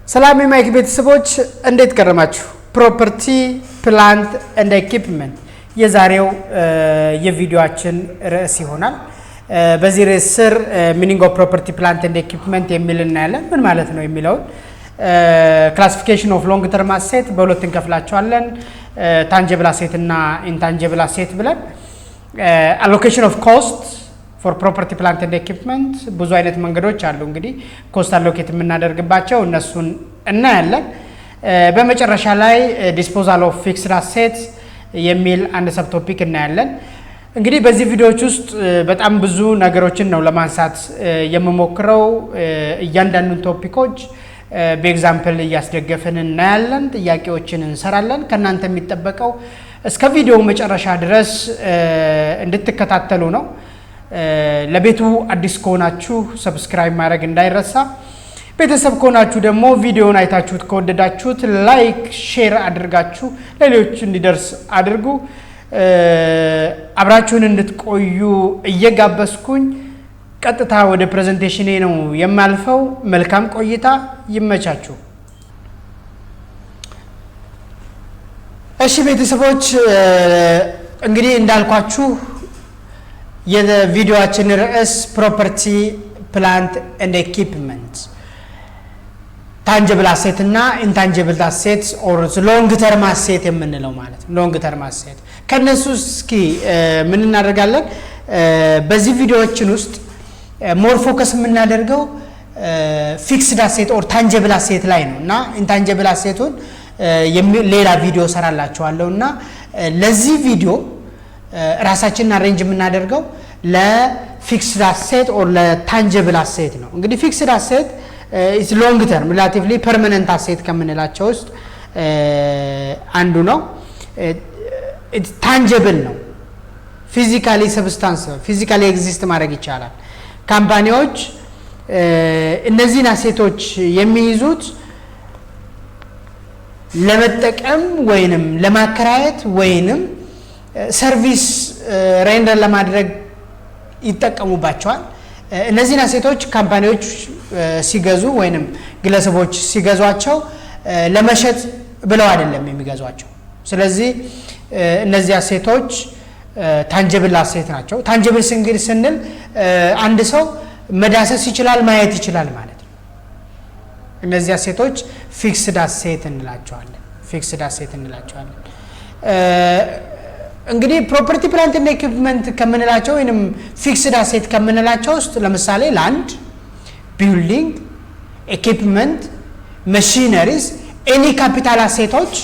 ሰላም የማይክ ቤተሰቦች፣ እንዴት ከረማችሁ? Property, plant and equipment የዛሬው የቪዲዮአችን ርዕስ ይሆናል። በዚህ ርዕስ ስር meaning of property, plant and equipment የሚል እናያለን። ምን ማለት ነው የሚለውን፣ classification of long term asset በሁለት እንከፍላቸዋለን። Tangible asset እና intangible asset ብለን፣ allocation of cost for property, plant and equipment ብዙ አይነት መንገዶች አሉ። እንግዲህ cost allocate የምናደርግባቸው እነሱን እናያለን። በመጨረሻ ላይ disposal of fixed asset የሚል አንድ subtopic እናያለን። እንግዲህ በዚህ ቪዲዮዎች ውስጥ በጣም ብዙ ነገሮችን ነው ለማንሳት የምሞክረው። እያንዳንዱን topic ኦች በ example እያስደገፍን እናያለን። ጥያቄዎችን እንሰራለን። ከእናንተ የሚጠበቀው እስከ ቪዲዮው መጨረሻ ድረስ እንድትከታተሉ ነው። ለቤቱ አዲስ ከሆናችሁ subscribe ማድረግ እንዳይረሳ። ቤተሰብ ከሆናችሁ ደግሞ ቪዲዮውን አይታችሁት ከወደዳችሁት like፣ share አድርጋችሁ ለሌሎች እንዲደርስ አድርጉ። አብራችሁን እንድትቆዩ እየጋበዝኩኝ ቀጥታ ወደ presentation ኔ ነው የማልፈው። መልካም ቆይታ፣ ይመቻችሁ። እሺ ቤተሰቦች፣ እንግዲህ እንዳልኳችሁ የቪዲዮአችን ርዕስ property, plant and equipment፣ tangible asset እና intangible asset or long term asset የምንለው ማለት ነው። Long term asset ከነሱ እስኪ ምን እናደርጋለን? በዚህ ቪዲዮዎችን ውስጥ more focus የምናደርገው fixed asset or tangible asset ላይ ነው እና intangible asset ኡን ሌላ ቪዲዮ ሰራላችኋለሁ እና ለዚህ ቪዲዮ ራሳችንን arrange የምናደርገው ለ fixed asset or ለ tangible asset ነው። እንግዲህ fixed asset is long term, relatively permanent asset ከምንላቸው ውስጥ አንዱ ነው። Tangible ነው። Physically substance፣ physically exist ማድረግ ይቻላል። Company ዎች እነዚህን asset ኦች የሚይዙት ለመጠቀም ወይንም ለማከራየት ወይንም service render ለማድረግ ይጠቀሙባቸዋል። እነዚህን asset ኦች company ዎች ሲገዙ ወይንም ግለሰቦች ሲገዟቸው ለመሸጥ ብለው አይደለም የሚገዟቸው። ስለዚህ እነዚህ asset ኦች tangible asset ናቸው። Tangible ስንግል ስንል አንድ ሰው መዳሰስ ይችላል፣ ማየት ይችላል ማለት ነው። እነዚህ asset ኦች fixed asset እንላቸዋለን። Fixed asset እንላቸዋለን። እንግዲህ property, plant እና equipment ከምንላቸው ወይም fixed asset ከምንላቸው ውስጥ ለምሳሌ land፣ building፣ equipment፣ machineries፣ any capital asset ኦች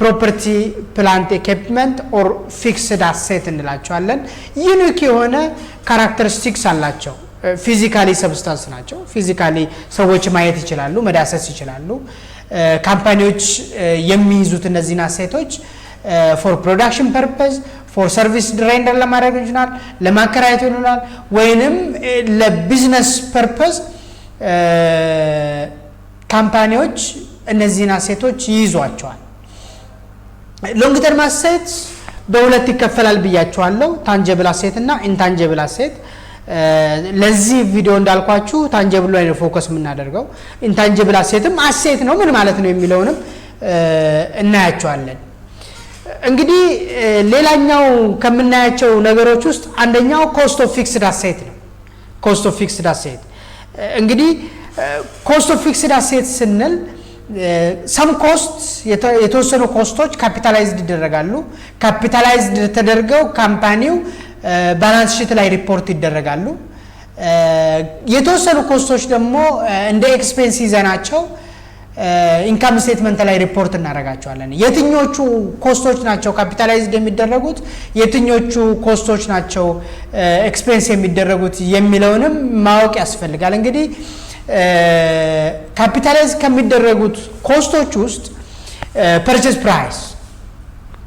property, plant, equipment or fixed asset እንላቸዋለን። Unique የሆነ characteristics አላቸው። Physically substance ናቸው። Physically ሰዎች ማየት ይችላሉ፣ መዳሰስ ይችላሉ። Company ዎች የሚይዙት እነዚህን asset ኦች for production purpose፣ for service render ለማድረግ ይችላል፣ ለማከራየት ይሆናል፣ ወይንም ለ business purpose company ዎች እነዚህን asset ኦች ይይዟቸዋል። Long term asset በሁለት ይከፈላል ብያችኋለሁ፣ tangible asset እና intangible asset። ለዚህ ቪዲዮ እንዳልኳችሁ tangible ላይ ነው focus የምናደርገው። Intangible asset ም asset ነው፣ ምን ማለት ነው የሚለውንም እናያቸዋለን። እንግዲህ ሌላኛው ከምናያቸው ነገሮች ውስጥ አንደኛው cost of fixed asset ነው። Cost of fixed asset፣ እንግዲህ cost of fixed asset ስንል some cost፣ የተወሰኑ cost ኦች capitalized ይደረጋሉ። Capitalized ተደርገው company ው balance sheet ላይ ሪፖርት ይደረጋሉ። የተወሰኑ cost ኦች ደግሞ እንደ expense ይዘናቸው income statement ላይ ሪፖርት እናደርጋቸዋለን። የትኞቹ cost ኦች ናቸው capitalized የሚደረጉት፣ የትኞቹ cost ኦች ናቸው expense የሚደረጉት የሚለውንም ማወቅ ያስፈልጋል። እንግዲህ capitalize ከሚደረጉት cost ኦች ውስጥ purchase price፣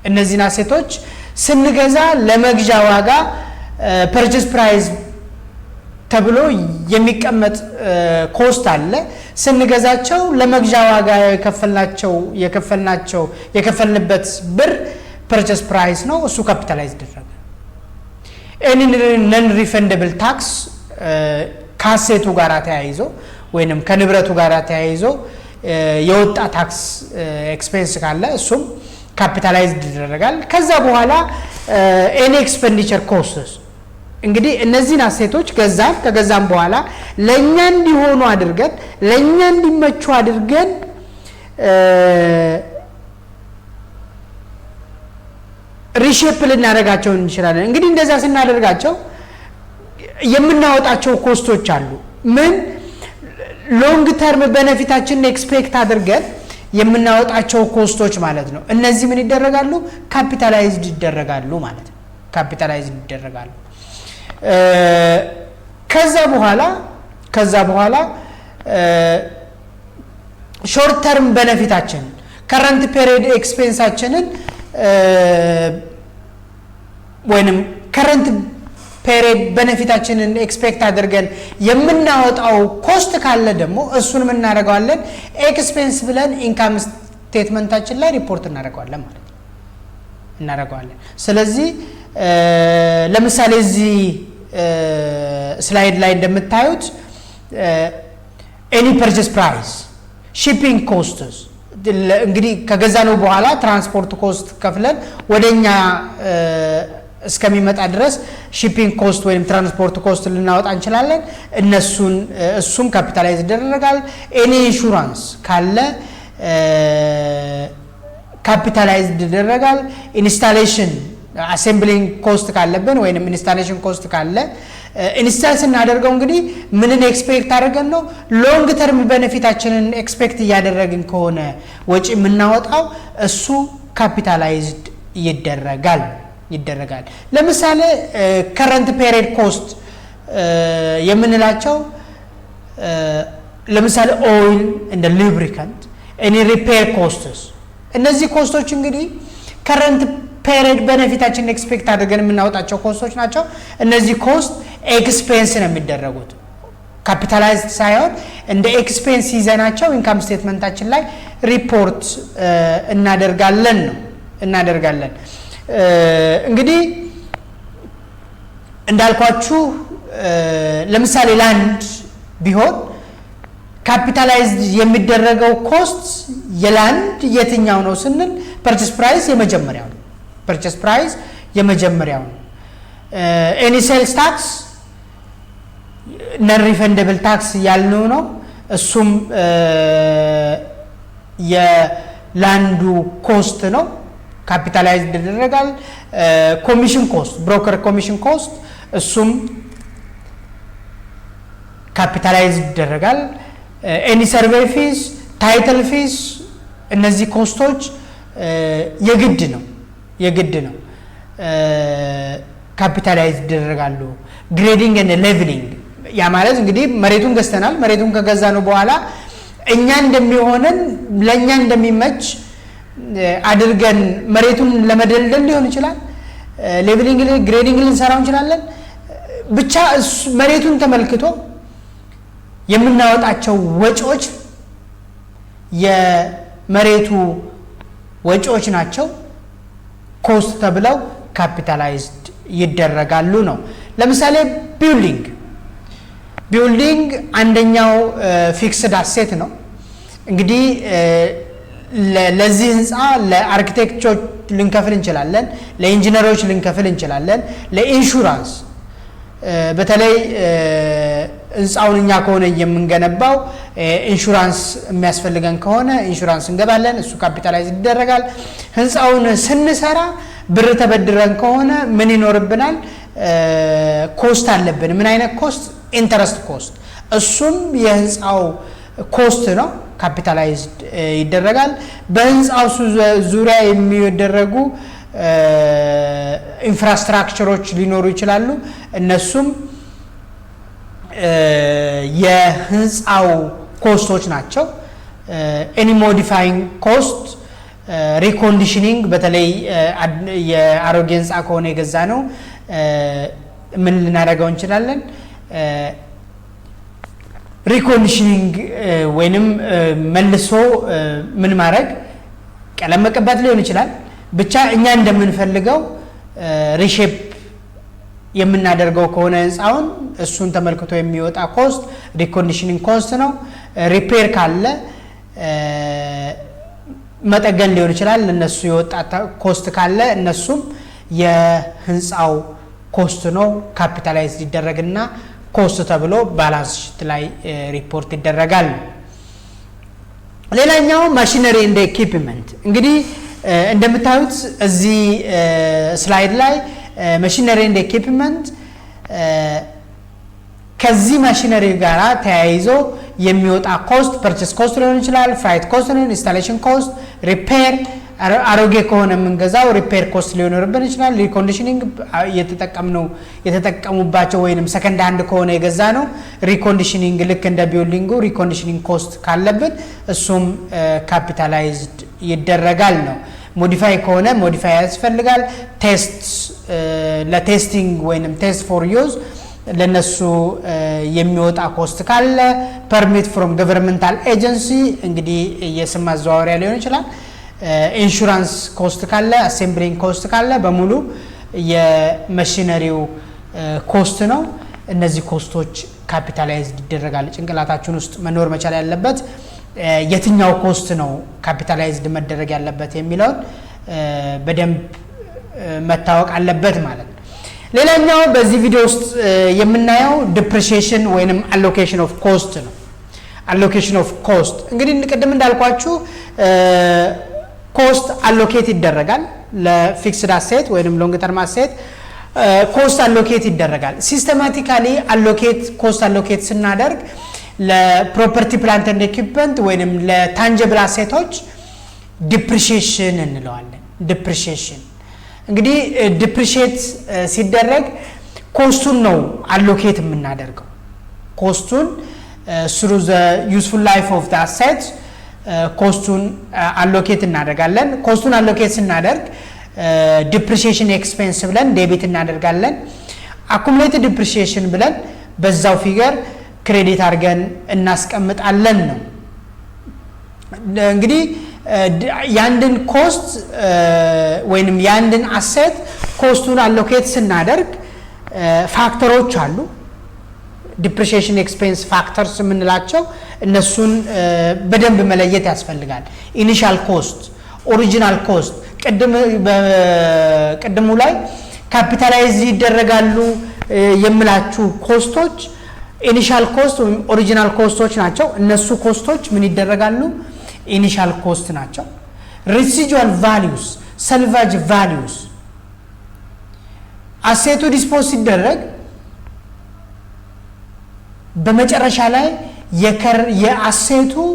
እነዚህን asset ኦች ስንገዛ ለመግዣ ዋጋ purchase price ተብሎ የሚቀመጥ cost አለ። ስንገዛቸው ለመግዣ ዋጋ የከፈልናቸው የከፈልንበት ብር purchase price ነው። እሱ capitalize ይደረጋል። Any non refundable tax ከ asset ኡ ጋር ተያይዞ ወይንም ከንብረቱ ጋር ተያይዞ የወጣ tax expense ካለ እሱም capitalized ይደረጋል። ከዛ በኋላ any expenditure costs። እንግዲህ እነዚህን asset ኦች ገዛን። ከገዛን በኋላ ለእኛ እንዲሆኑ አድርገን፣ ለእኛ እንዲመቹ አድርገን reshape ልናደርጋቸው እንችላለን። እንግዲህ እንደዛ ስናደርጋቸው የምናወጣቸው cost ኦች አሉ። ምን long term benefit ኣችንን expect አድርገን የምናወጣቸው cost ኦች ማለት ነው። እነዚህ ምን ይደረጋሉ? Capitalized ይደረጋሉ ማለት ነው። Capitalized ይደረጋሉ። ከዛ በኋላ short term benefit ኣችን፣ current period expense ኣችንን ወይንም current period benefit ኣችንን expect አድርገን የምናወጣው cost ካለ ደግሞ እሱን እናደርገዋለን expense ብለን income statement ኣችን ላይ ሪፖርት እናደርገዋለን ማለት ነው፣ እናደርገዋለን። ስለዚህ ለምሳሌ እዚህ slide ላይ እንደምታዩት any purchase price፣ shipping costs፣ እንግዲህ ከገዛነው በኋላ transport cost ከፍለን ወደ እኛ እስከሚመጣ ድረስ shipping cost ወይም transport cost ልናወጣ እንችላለን። እነሱን እሱም capitalize ይደረጋል። Any insurance ካለ capitalize ይደረጋል። Installation assembling cost ካለብን ወይም installation cost ካለ፣ install ስናደርገው እንግዲህ ምንን expect አድርገን ነው? Long term benefit ኣችንን expect እያደረግን ከሆነ ወጪ የምናወጣው እሱ capitalized ይደረጋል። ለምሳሌ current period cost የምንላቸው ለምሳሌ oil and lubricant፣ any repair costs፣ እነዚህ cost ኦች እንግዲህ current period benefit ኣችንን expect አድርገን የምናወጣቸው cost ኦች ናቸው። እነዚህ cost expense ነው የሚደረጉት፣ capitalized ሳይሆን እንደ expense ይዘናቸው income statement ኣችን ላይ ሪፖርት እናደርጋለን ነው፣ እናደርጋለን። እንግዲህ እንዳልኳችሁ ለምሳሌ land ቢሆን capitalized የሚደረገው cost የ land የትኛው ነው ስንል purchase price የመጀመሪያው ነው። Purchase price የመጀመሪያው ነው። Any sales tax፣ non refundable tax ያልነው ነው። እሱም የ land ኡ cost ነው፣ capitalize ይደረጋል። Commission cost፣ broker commission cost፣ እሱም capitalize ይደረጋል። Any survey fees፣ title fees፣ እነዚህ cost ኦች የግድ ነው capitalize ይደረጋሉ። Grading and leveling፣ ያ ማለት እንግዲህ መሬቱን ገዝተናል። መሬቱን ከገዛነው በኋላ እኛ እንደሚሆነን፣ ለእኛ እንደሚመች አድርገን መሬቱን ለመደልደል ሊሆን ይችላል። Leveling፣ grading ልንሰራው እንችላለን። ብቻ መሬቱን ተመልክቶ የምናወጣቸው ወጪዎች የመሬቱ ወጪዎች ናቸው። Cost ተብለው capitalized ይደረጋሉ ነው። ለምሳሌ building አንደኛው fixed asset ነው። እንግዲህ ለዚህ ህንፃ ለአርኪቴክቶች ልንከፍል እንችላለን፣ ለኢንጂነሮች ልንከፍል እንችላለን፣ ለኢንሹራንስ፣ በተለይ ህንፃውን እኛ ከሆነ የምንገነባው ኢንሹራንስ የሚያስፈልገን ከሆነ ኢንሹራንስ እንገባለን። እሱ capitalize ይደረጋል። ህንፃውን ስንሰራ ብር ተበድረን ከሆነ ምን ይኖርብናል? Cost አለብን። ምን አይነት cost? Interest cost። እሱም የህንፃው cost ነው፣ capitalized ይደረጋል። በህንፃው ዙሪያ የሚደረጉ infrastructure ኦች ሊኖሩ ይችላሉ። እነሱም የህንፃው cost ኦች ናቸው። Any modifying cost፣ reconditioning፣ በተለይ የአሮጌ ህንፃ ከሆነ የገዛነው ምን ልናደርገው እንችላለን? Reconditioning ወይንም መልሶ ምን ማድረግ፣ ቀለም መቀባት ሊሆን ይችላል። ብቻ እኛ እንደምንፈልገው reshape የምናደርገው ከሆነ ህንፃውን እሱን ተመልክቶ የሚወጣ cost reconditioning cost ነው። Repair ካለ መጠገን ሊሆን ይችላል። እነሱ የወጣ cost ካለ እነሱም የህንፃው cost ነው። Capitalize ይደረግና cost ተብሎ balance sheet ላይ ሪፖርት ይደረጋል። ሌላኛው machinery and equipment። እንግዲህ እንደምታዩት እዚህ slide ላይ machinery and equipment ከዚህ ማሽነሪ ጋር ተያይዞ የሚወጣ cost purchase cost ሊሆን ይችላል፣ freight cost ሊሆን፣ installation cost፣ repair፣ አሮጌ ከሆነ የምንገዛው repair cost ሊኖርብን ይችላል። Reconditioning የተጠቀምነው የተጠቀሙባቸው ወይንም second hand ከሆነ የገዛነው reconditioning ልክ እንደ building ኡ reconditioning cost ካለብን እሱም capitalized ይደረጋል ነው። Modify ከሆነ modify ያስፈልጋል። Test ለ testing ወይንም test for use ለነሱ የሚወጣ cost ካለ፣ permit from governmental agency እንግዲህ የስም ማዘዋወሪያ ሊሆን ይችላል። Insurance cost ካለ፣ assembling cost ካለ በሙሉ የ machinery ው cost ነው። እነዚህ cost ኦች capitalized ይደረጋል። ጭንቅላታችን ውስጥ መኖር መቻል ያለበት የትኛው cost ነው capitalized መደረግ ያለበት የሚለውን በደንብ መታወቅ አለበት ማለት ነው። ሌላኛው በዚህ ቪዲዮ ውስጥ የምናየው depreciation ወይንም allocation of cost ነው። Allocation of cost እንግዲህ ቅድም እንዳልኳችሁ cost allocate ይደረጋል ለ fixed asset ወይንም long term asset cost allocate ይደረጋል። Systematically allocate cost allocate ስናደርግ ለ property, plant and equipment ወይንም ለ tangible asset ኦች depreciation እንለዋለን። Depreciation እንግዲህ depreciate ሲደረግ cost ኡን ነው allocate የምናደርገው። Cost ኡን through the useful life of the asset cost ኡን allocate እናደርጋለን። Cost ኡን allocate ስናደርግ depreciation expense ብለን debit እናደርጋለን። Accumulated depreciation ብለን በዛው figure credit አድርገን እናስቀምጣለን ነው። እንግዲህ የአንድን cost ወይንም የአንድን asset cost ኡን allocate ስናደርግ factor ኦች አሉ። Depreciation expense factors የምንላቸው እነሱን በደንብ መለየት ያስፈልጋል። Initial cost፣ original cost፣ ቅድሙ ላይ capitalize ይደረጋሉ የምላችሁ cost ኦች initial cost ወይም original cost ኦች ናቸው። እነሱ cost ኦች ምን ይደረጋሉ? Initial cost ናቸው። Residual values፣ salvage values፣ asset ኡ dispose ሲደረግ በመጨረሻ ላይ የ asset ኡ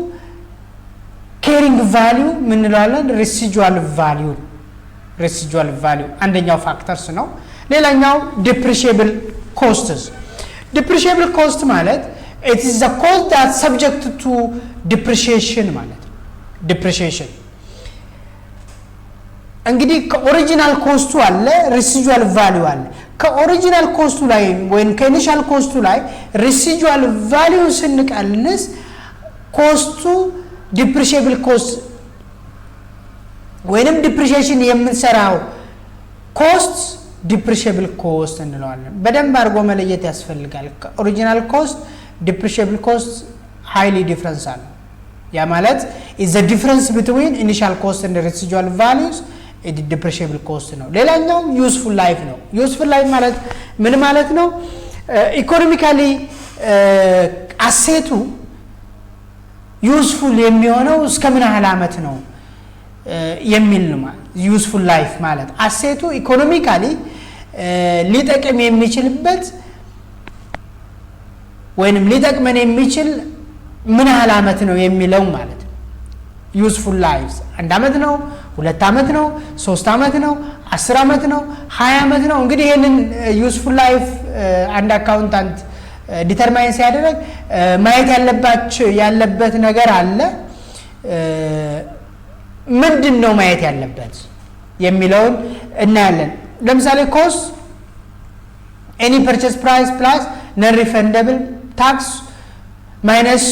carrying value ምን እንለዋለን? Residual value። Residual value አንደኛው factors ነው። ሌላኛው depreciable costs። Depreciable cost ማለት it is the cost that subject to depreciation ማለት ነው። Depreciation እንግዲህ ከ original cost ኡ አለ፣ residual value አለ። ከ original cost ኡ ላይ ወይም ከ initial cost ኡ ላይ residual value ስንቀንስ cost ኡ depreciable cost ወይንም depreciation የምንሰራው cost depreciable cost እንለዋለን። በደንብ አድርጎ መለየት ያስፈልጋል። Original cost፣ depreciable cost highly difference አለ። ያ ማለት is the difference between initial cost and residual values depreciable cost ነው። ሌላኛው useful life ነው። Useful life ማለት ምን ማለት ነው? Economically asset ኡ useful የሚሆነው እስከ ምን ያህል ዓመት ነው የሚል ነው። Useful life ማለት asset ኡ economically ሊጠቅም የሚችልበት ወይንም ሊጠቅመን የሚችል ምን ያህል ዓመት ነው የሚለው ማለት ነው። Useful life አንድ ዓመት ነው፣ 2 ዓመት ነው፣ 3 ዓመት ነው፣ 10 ዓመት ነው፣ 20 ዓመት ነው። እንግዲህ ይህንን useful life አንድ accountant determine ሲያደርግ ማየት ያለባቸው ያለበት ነገር አለ። ምንድን ነው ማየት ያለበት የሚለውን እናያለን። ለምሳሌ cost any purchase price plus non refundable tax minus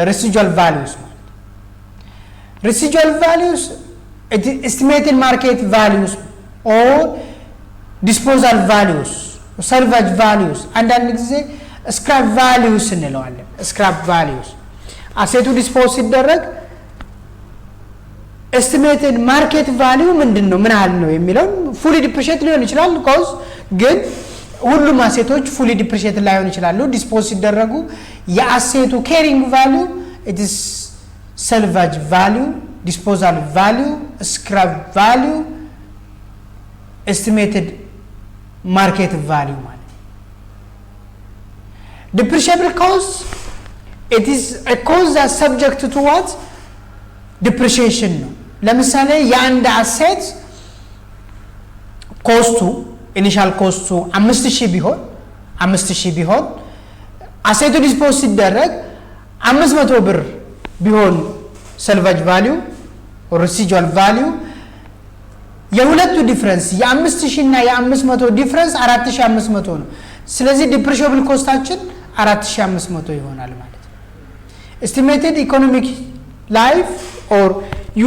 residual values ማለት residual values estimated market values or Disposal values፣ salvage values፣ አንዳንድ ጊዜ scrap values እንለዋለን። Scrap values asset ኡ dispose ሲደረግ estimated market value ምንድን ነው፣ ምን ያህል ነው የሚለውን fully depreciate ሊሆን ይችላል። 'Cause ግን ሁሉም asset ኦች fully depreciate ላይሆን ይችላሉ። Dispose ሲደረጉ የ asset ኡ carrying value, it's salvage value፣ disposal value፣ scrap value፣ estimated market value ማለት ነው። Depreciable cost, it is a cost that subject to what? Depreciation ነው። ለምሳሌ የአንድ asset cost ኡ initial cost ኡ 5,000 ቢሆን asset ኡ dispose ሲደረግ 500 ብር ቢሆን salvage value፣ residual value፣ የሁለቱ difference የ5,000 እና የ500 difference 4,500 ነው። ስለዚህ depreciable cost ኣችን 4,500 ይሆናል ማለት ነው። Estimated economic life or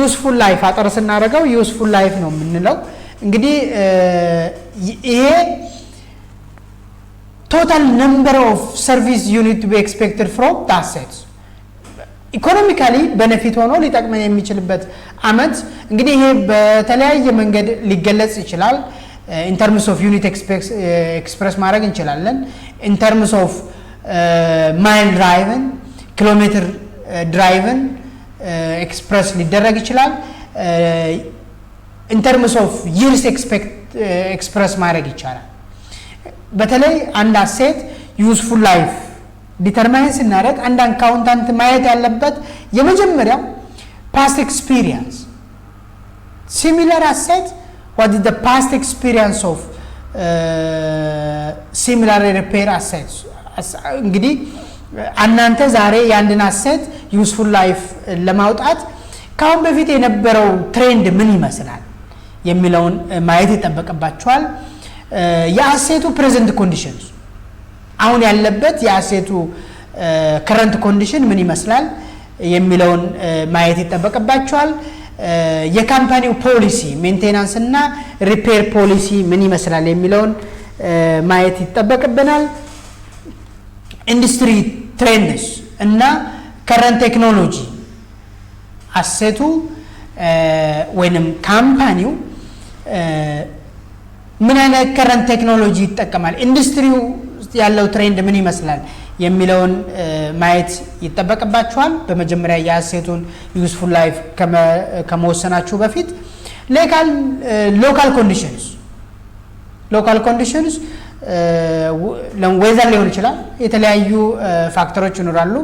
useful life፣ አጠር ስናደርገው useful life ነው የምንለው። እንግዲህ ይሄ total number of service unit to be expected from assets፣ economically benefit ሆኖ ሊጠቅመን የሚችልበት አመት። እንግዲህ ይሄ በተለያየ መንገድ ሊገለጽ ይችላል። In terms of unit express ማድረግ እንችላለን። In terms of mile driven፣ kilometer driven express ሊደረግ ይችላል። In terms of years express ማድረግ ይቻላል። በተለይ አንድ asset useful life determine ስናደርግ አንድ accountant ማየት ያለበት የመጀመሪያው past experience፣ similar asset፣ what is the past experience of similar repair asset። እንግዲህ እናንተ ዛሬ የአንድን asset useful life ለማውጣት ከአሁን በፊት የነበረው trend ምን ይመስላል የሚለውን ማየት ይጠበቅባችኋል። የ asset ኡ present condition፣ አሁን ያለበት የ asset ኡ current condition ምን ይመስላል የሚለውን ማየት ይጠበቅባችኋል። የ company ው policy፣ maintenance እና repair policy ምን ይመስላል የሚለውን ማየት ይጠበቅብናል። Industry trends እና current technology፣ asset ኡ ወይንም company ው ምን አይነት current technology ይጠቀማል፣ ኢንዱስትሪው ያለው trend ምን ይመስላል የሚለውን ማየት ይጠበቅባችኋል። በመጀመሪያ የ asset ኡን useful life ከመወሰናችሁ በፊት local conditions፣ weather ሊሆን ይችላል፣ የተለያዩ factor ኦች ይኖራሉ።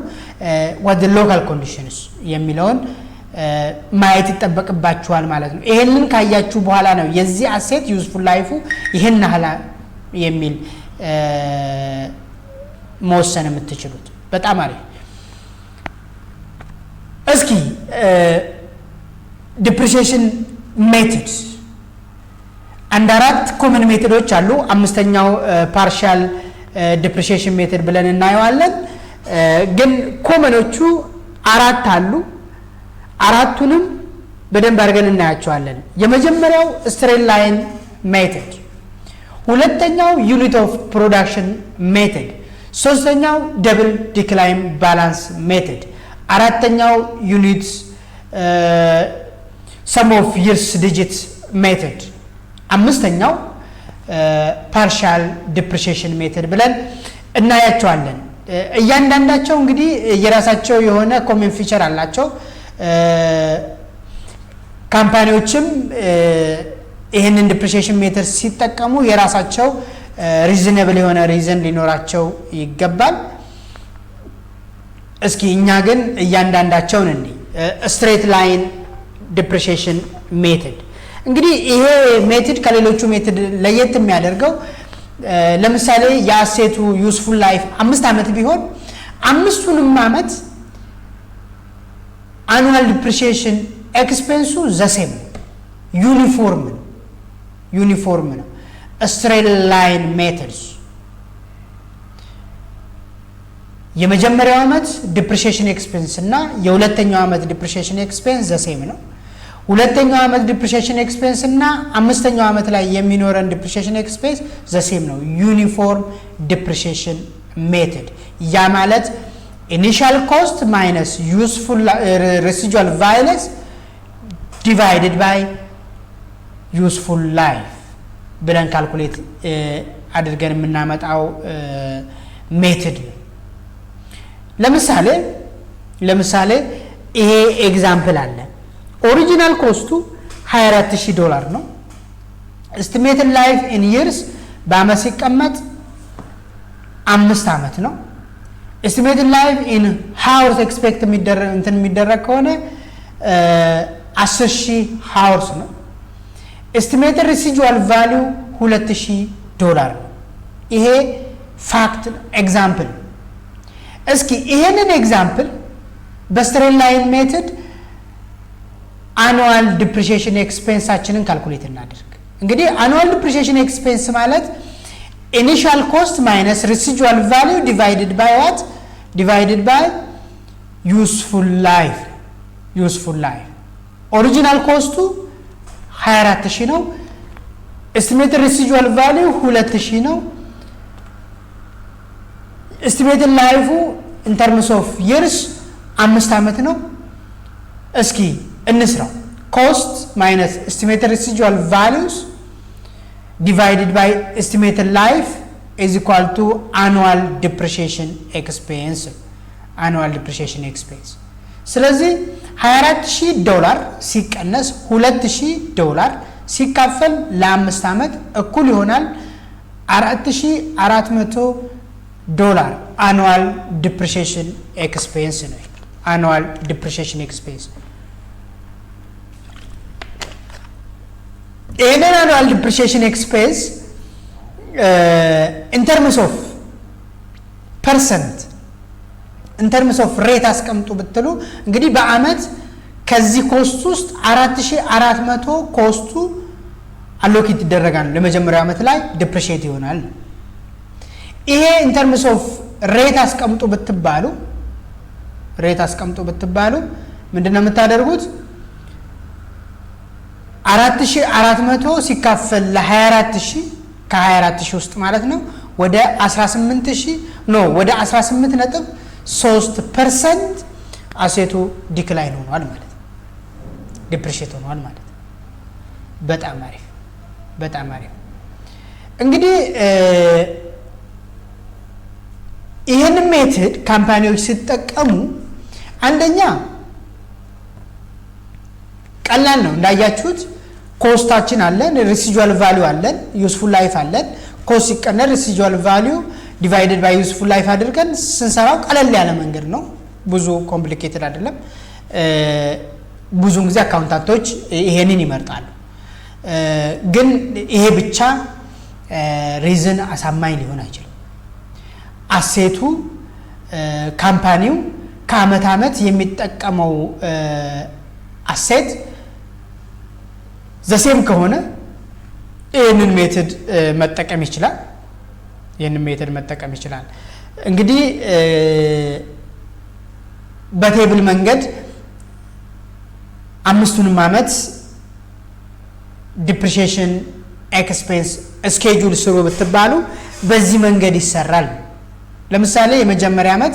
What local conditions የሚለውን ማየት ይጠበቅባችኋል ማለት ነው። ይሄንን ካያችሁ በኋላ ነው የዚህ asset useful life ኡ ይህን ያህል የሚል መወሰን የምትችሉት። በጣም አሪፍ። እስኪ depreciation method አንድ አራት common method ኦች አሉ። አምስተኛው partial depreciation method ብለን እናየዋለን። ግን common ኦቹ አራት አሉ። አራቱንም በደንብ አድርገን እናያቸዋለን። የመጀመሪያው straight line method፣ ሁለተኛው unit of production method፣ ሶስተኛው double decline balance method፣ አራተኛው unit sum of years digit method፣ አምስተኛው partial depreciation method ብለን እናያቸዋለን። እያንዳንዳቸው እንግዲህ የራሳቸው የሆነ common feature አላቸው። Company ዎችም ይህንን depreciation method ሲጠቀሙ የራሳቸው reasonable የሆነ reason ሊኖራቸው ይገባል። እስኪ እኛ ግን እያንዳንዳቸውን እንይ። Straight line depreciation method፣ እንግዲህ ይሄ method ከሌሎቹ method ለየት የሚያደርገው ለምሳሌ የ asset ኡ useful life 5 ዓመት ቢሆን አምስቱንም ዓመት annual depreciation expense ኡ the same uniform ነው፣ ዩኒፎርም ነው። Straight line methods የመጀመሪያው ዓመት depreciation expense እና የሁለተኛው ዓመት depreciation expense the same ነው። ሁለተኛው ዓመት depreciation expense እና አምስተኛው ዓመት ላይ የሚኖረን depreciation expense the same ነው። Uniform depreciation method፣ ያ ማለት initial cost minus useful residual values divided by useful life ብለን calculate አድርገን የምናመጣው method ነው። ለምሳሌ ይሄ example አለ። Original cost ኡ 24,000 ዶላር ነው። Estimated life in years በአመት ሲቀመጥ 5 ዓመት ነው። Estimated life in hours expect እንትን የሚደረግ ከሆነ 10,000 hours ነው። Estimated residual value 2000 ዶላር ነው። ይሄ fact example። እስኪ ይሄንን example በ straight line method annual depreciation expense ኣችንን calculate እናድርግ። እንግዲህ annual depreciation expense ማለት initial cost minus residual value divided by what? Divided by useful life። Useful life original cost ኡ 24,000 ነው። Estimated residual value 2000 ነው። Estimated life ኡ in terms of years 5 ዓመት ነው። እስኪ እንስራው። Cost minus estimated residual values divided by estimated life is equal to annual depreciation expense፣ annual depreciation expense። ስለዚህ 24,000 ዶላር ሲቀነስ 2000 ዶላር ሲካፈል ለ5 ዓመት እኩል ይሆናል 4400 ዶላር annual depreciation expense ነው። Annual depreciation expense፣ ይህንን annual depreciation expense in terms of percent፣ in terms of rate አስቀምጡ ብትሉ እንግዲህ በአመት ከዚህ cost ውስጥ 4400 cost ኡ allocate ይደረጋል። ለመጀመሪያው ዓመት ላይ depreciate ይሆናል። ይሄ in terms of rate አስቀምጡ ብትባሉ፣ rate አስቀምጡ ብትባሉ ምንድን ነው የምታደርጉት? 4400 ሲካፈል ለ24,000፣ ከ24,000 ውስጥ ማለት ነው፣ ወደ 18,000 no ወደ 18.3% asset ኡ decline ሆኗል ማለት ነው። Depreciate ሆኗል ማለት ነው። በጣም አሪፍ፣ በጣም አሪፍ። እንግዲህ ይህን method company ዎች ሲጠቀሙ አንደኛ ቀላል ነው። እንዳያችሁት cost ኣችን አለን፣ residual value አለን፣ useful life አለን። Cost ሲቀነስ residual value divided by useful life አድርገን ስንሰራው ቀለል ያለ መንገድ ነው። ብዙ complicated አይደለም። ብዙውን ጊዜ accountant ኦች ይሄንን ይመርጣሉ። ግን ይሄ ብቻ reason አሳማኝ ሊሆን አይችልም። Asset ኡ company ው ከአመት አመት የሚጠቀመው asset the same ከሆነ ይህንን method መጠቀም ይችላል። ይህንን method መጠቀም ይችላል። እንግዲህ በ table መንገድ አምስቱንም አመት depreciation expense schedule ስሩ ብትባሉ በዚህ መንገድ ይሰራል። ለምሳሌ የመጀመሪያ ዓመት፣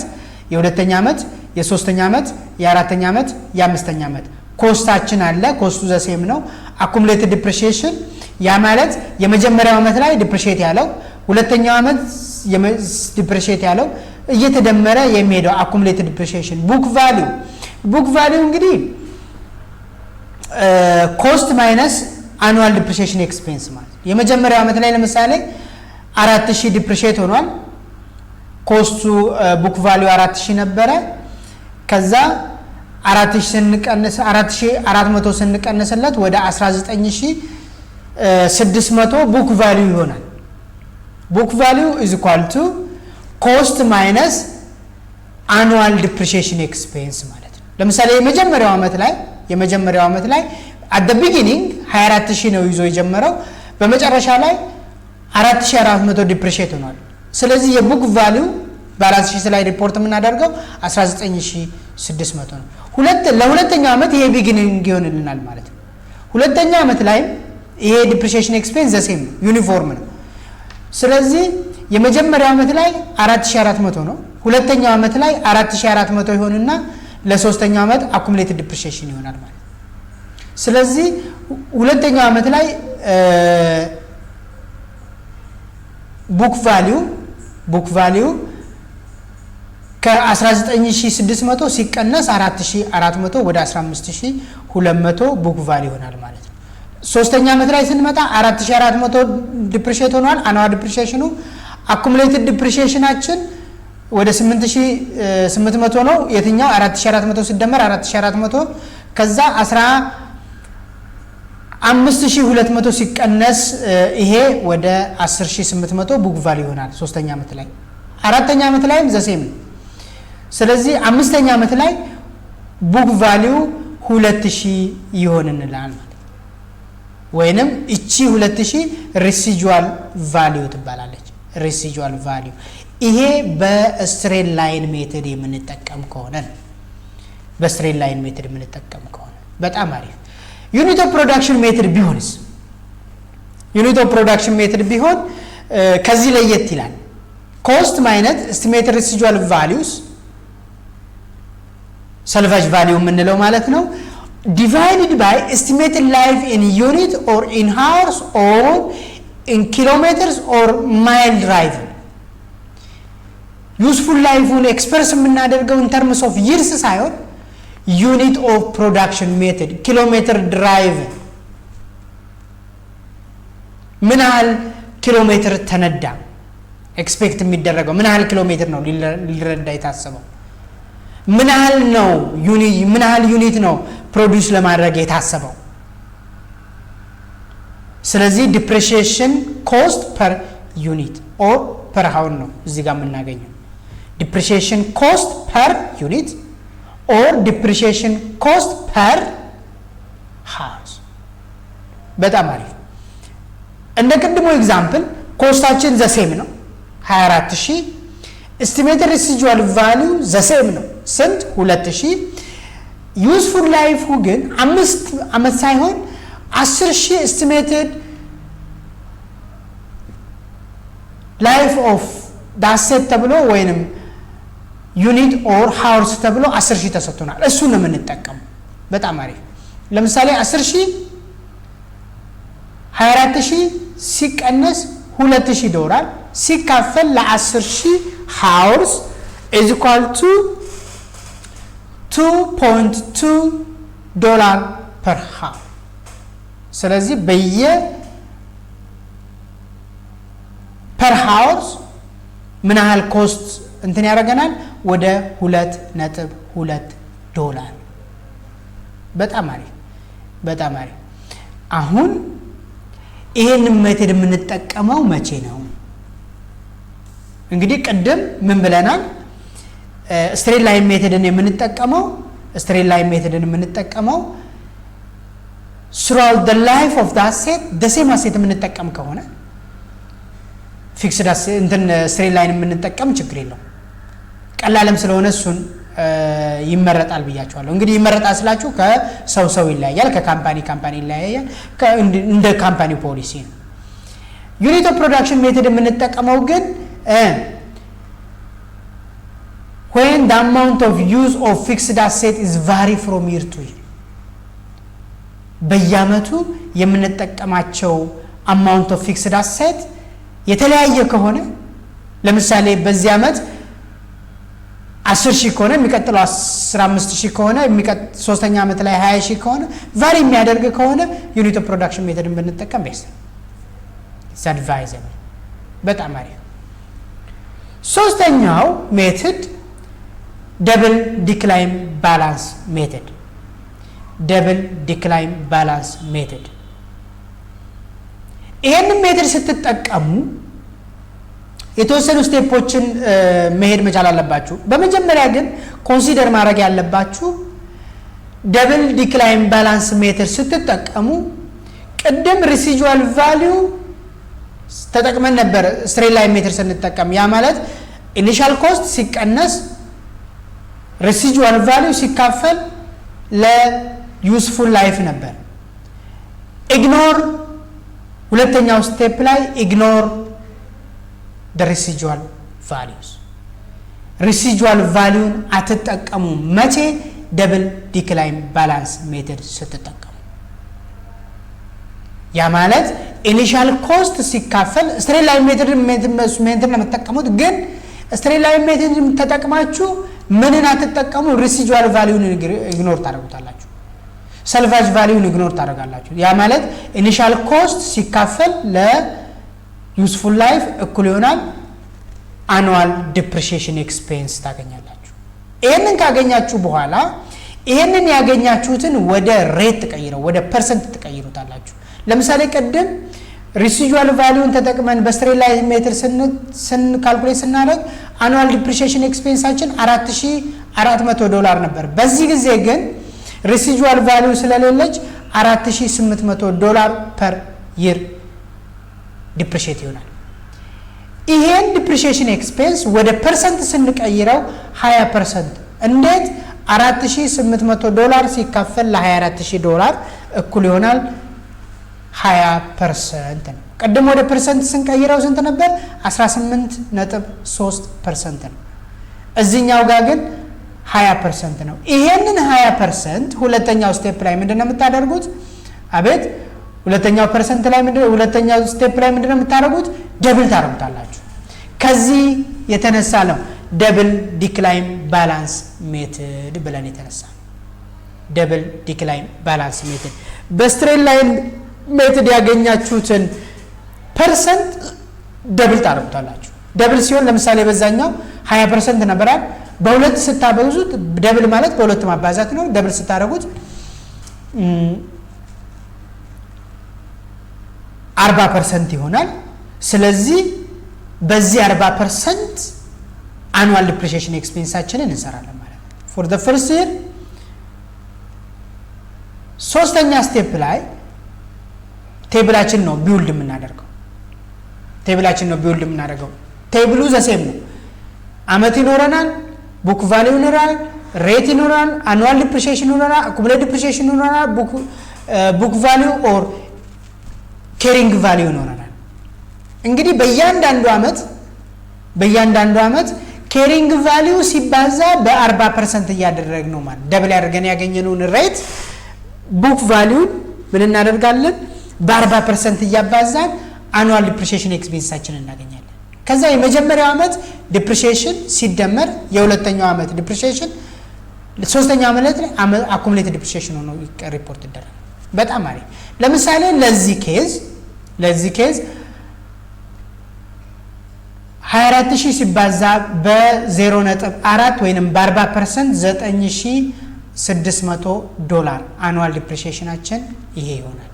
የሁለተኛ ዓመት፣ የሶስተኛ ዓመት፣ የአራተኛ ዓመት፣ የአምስተኛ ዓመት cost ኣችን አለ። Cost ኡ the same ነው። Accumulated depreciation፣ ያ ማለት የመጀመሪያው ዓመት ላይ depreciate ያለው፣ ሁለተኛው ዓመት depreciate ያለው እየተደመረ የሚሄደው accumulated depreciation። Book value፣ book value እንግዲህ cost minus annual depreciation expense ማለት የመጀመሪያው ዓመት ላይ ለምሳሌ 4000 depreciate ሆኗል። Cost ኡ book value 4000 ነበረ። ከዛ 4000 ስንቀንስ፣ 4400 ስንቀንስለት ወደ 19,600 book value ይሆናል። Book value is equal to cost minus annual depreciation expense ማለት ነው። ለምሳሌ የመጀመሪያው ዓመት ላይ at the beginning 24,000 ነው ይዞ የጀመረው። በመጨረሻ ላይ 4400 depreciate ሆኗል። ስለዚህ የ book value balance sheet ላይ ሪፖርት የምናደርገው 19,600 ነው። ለሁለተኛው ዓመት ይሄ beginning ይሆንልናል ማለት ነው። ሁለተኛ ዓመት ላይም ይሄ depreciation expense the same ነው፣ ዩኒፎርም ነው። ስለዚህ የመጀመሪያው ዓመት ላይ 4400 ነው። ሁለተኛው ዓመት ላይ 4400 ይሆንና ለሶስተኛው ዓመት accumulated depreciation ይሆናል ማለት ነው። ስለዚህ ሁለተኛው ዓመት ላይ book value ከ19,600 ሲቀነስ 4400 ወደ 15,200 book value ይሆናል ማለት ነው። ሶስተኛ ዓመት ላይ ስንመጣ 4400 depreciate ሆኗል። Annual depreciation ኑ accumulated depreciation ኣችን ወደ 8800 ነው። የትኛው? 4400 ሲደመር 4400፣ ከዛ 15,200 ሲቀነስ ይሄ ወደ 10,800 book value ይሆናል ሶስተኛ ዓመት ላይ። አራተኛ ዓመት ላይም the same ነው። ስለዚህ አምስተኛ ዓመት ላይ book value 2000 ይሆንልናል ማለት፣ ወይንም እቺ 2000 residual value ትባላለች። Residual value ይሄ በ straight line method የምንጠቀም ከሆነ ነው። በ straight line method የምንጠቀም ከሆነ በጣም አሪፍ። Unit of production method ቢሆንስ? Unit of production method ቢሆን ከዚህ ለየት ይላል። Cost minus estimated residual values፣ salvage value የምንለው ማለት ነው፣ divided by estimated life in unit or in hours or in kilometers or mile drive። Useful life ኡን express የምናደርገው in terms of years ሳይሆን unit of production method፣ kilometer drive፣ ምን ያህል ኪሎ ሜትር ተነዳ፣ expect የሚደረገው ምን ያህል ኪሎ ሜትር ነው ሊነዳ የታሰበው፣ ምን ያህል ነው፣ ምን ያህል unit ነው produce ለማድረግ የታሰበው። ስለዚህ depreciation cost per unit or per hour ነው እዚህ ጋር የምናገኘው። Depreciation cost per unit or depreciation cost per hours። በጣም አሪፍ። እንደ ቅድሞ example cost ኣችን the same ነው፣ 24,000። Estimated residual value the same ነው። ስንት? 2000። Useful life ኡ ግን 5 ዓመት ሳይሆን 10,000 estimated life of the asset ተብሎ ወይንም unit or hours ተብሎ 10,000 ተሰጥቶናል። እሱን ነው የምንጠቀመው። በጣም አሪፍ። ለምሳሌ 10,000፣ 24,000 ሲቀነስ 2000 ዶላር ሲካፈል ለ10,000 hours is equal to 2.2 dollar per hour። ስለዚህ በየ per hours ምን ያህል cost እንትን ያደርገናል? ወደ 2.2 ዶላር። በጣም አሪፍ፣ በጣም አሪፍ። አሁን ይሄንን method የምንጠቀመው መቼ ነው? እንግዲህ ቅድም ምን ብለናል? Straight line method ን የምንጠቀመው throughout the life of the asset the same asset የምንጠቀም ከሆነ fixed እንትን straight line የምንጠቀም ችግር የለውም። ቀላልም ስለሆነ እሱን ይመረጣል ብያችኋለሁ። እንግዲህ ይመረጣል ስላችሁ ከሰው ሰው ይለያያል፣ ከ company company ይለያያል፣ እንደ company policy ነው። Unit of production method የምንጠቀመው ግን when the amount of use of fixed asset is vary from year to year፣ በየአመቱ የምንጠቀማቸው amount of fixed asset የተለያየ ከሆነ፣ ለምሳሌ በዚህ ዓመት 10,000 ከሆነ፣ የሚቀጥለው 15,000 ከሆነ፣ ሶስተኛ ዓመት ላይ 20,000 ከሆነ፣ vary የሚያደርግ ከሆነ unit of production method ን ብንጠቀም best ነው። Advisable። በጣም አሪፍ። ሶስተኛው method double decline balance method። Double decline balance method፣ ይሄንን method ስትጠቀሙ የተወሰኑ step ኦችን መሄድ መቻል አለባችሁ። በመጀመሪያ ግን consider ማድረግ ያለባችሁ double decline balance method ስትጠቀሙ ቅድም residual value ተጠቅመን ነበር straight line method ስንጠቀም። ያ ማለት initial cost ሲቀነስ residual value ሲካፈል ለ useful life ነበር። Ignore፣ ሁለተኛው step ላይ ignore the residual values፣ residual value ን አትጠቀሙ። መቼ? Double decline balance method ስትጠቀሙ። ያ ማለት initial cost ሲካፈል straight line method ነው የምትጠቀሙት። ግን straight line method ተጠቅማችሁ ምንን አትጠቀሙ? Residual value ን ignore ታደርጉታላችሁ። Salvage value ን ignore ታደርጋላችሁ። ያ ማለት initial cost ሲካፈል ለ useful life እኩል ይሆናል annual depreciation expense ታገኛላችሁ። ይህንን ካገኛችሁ በኋላ ይህንን ያገኛችሁትን ወደ rate ትቀይረው ወደ percent ትቀይሩታላችሁ። ለምሳሌ ቅድም residual value ን ተጠቅመን በ straight line method ስን calculate ስናደርግ annual depreciation expense ኣችን 4400 ዶላር ነበር። በዚህ ጊዜ ግን residual value ስለሌለች 4800 ዶላር per year depreciate ይሆናል። ይሄን depreciation expense ወደ percent ስንቀይረው 20%። እንዴት? 4800 ዶላር ሲካፈል ለ24,000 ዶላር እኩል ይሆናል 20% ነው። ቅድም ወደ percent ስንቀይረው ስንት ነበር? 18.3% ነው። እዚህኛው ጋር ግን 20% ነው። ይሄንን 20% ሁለተኛው step ላይ ምንድን ነው የምታደርጉት? አቤት፣ ሁለተኛው percent ላይ ምንድን ሁለተኛው step ላይ ምንድን ነው የምታደርጉት? Double ታደርጉታላችሁ። ከዚህ የተነሳ ነው double decline balance method ብለን የተነሳ ነው። Double decline balance method በ straight line method ያገኛችሁትን percent double ታደርጉታላችሁ። Double ሲሆን ለምሳሌ በዛኛው 20% ነበራል። በሁለት ስታበዙት፣ double ማለት በሁለት ማባዛት ነው። Double ስታደርጉት 40% ይሆናል። ስለዚህ በዚህ 40% annual depreciation expense ኣችንን እንሰራለን ማለት ነው for the first year። ሶስተኛ step ላይ table ኣችን ነው build የምናደርገው። Table ኣችን ነው build የምናደርገው። Table ኡ the same ነው። አመት ይኖረናል፣ book value ይኖራል፣ rate ይኖራል፣ annual depreciation ይኖራል፣ accumulated depreciation ይኖራል፣ book value or carrying value ይኖረናል። እንግዲህ በእያንዳንዱ አመት carrying value ሲባዛ በ40% እያደረግነው ማለት double ያደርገን ያገኘነውን rate book value ን ምን እናደርጋለን? በ40% እያባዛን annual depreciation expense ኣችንን እናገኛለን። ከዛ የመጀመሪያው ዓመት depreciation ሲደመር የሁለተኛው ዓመት depreciation ሶስተኛው ዓመት ላይ accumulated depreciation ሆኖ ሪፖርት ይደረጋል። በጣም አሪፍ። ለምሳሌ ለዚህ case 24,000 ሲባዛ በ0.4 ወይንም በ40% 9600 ዶላር annual depreciation ኣችን ይሄ ይሆናል።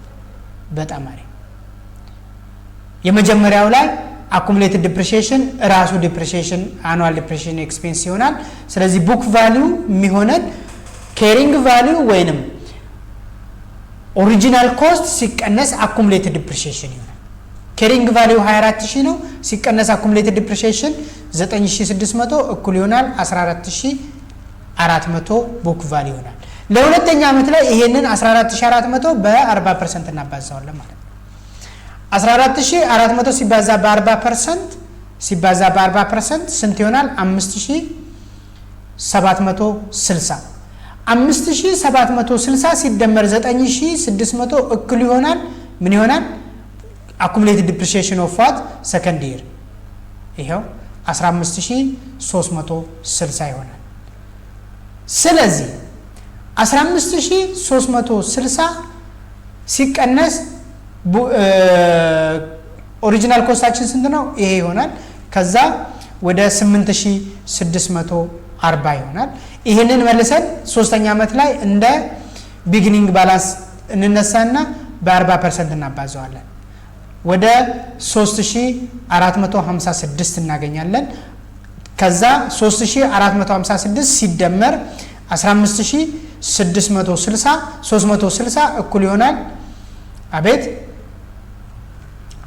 በጣም አሪፍ። የመጀመሪያው ላይ accumulated depreciation ራሱ depreciation annual depreciation expense ይሆናል። ስለዚህ book value የሚሆነን carrying value ወይንም original cost ሲቀነስ accumulated depreciation ይሆናል። Carrying value 24,000 ነው፣ ሲቀነስ accumulated depreciation 9600 እኩል ይሆናል 14,400 book value ይሆናል። ለሁለተኛ ዓመት ላይ ይሄንን 14,400 በ40% እናባዛዋለን ማለት ነው። 14,400 ሲባዛ በ40% ስንት ይሆናል? 5760። 5760 ሲደመር 9600 እኩል ይሆናል ምን ይሆናል? Accumulated depreciation of what? Second year ይኸው 15360 ይሆናል። ስለዚህ 15360 ሲቀነስ original cost ኣችን ስንት ነው? ይሄ ይሆናል። ከዛ ወደ 8640 ይሆናል። ይህንን መልሰን ሶስተኛ ዓመት ላይ እንደ beginning balance እንነሳና በ40% እናባዘዋለን። ወደ 3456 እናገኛለን። ከዛ 3456 ሲደመር 15660 360 እኩል ይሆናል፣ አቤት፣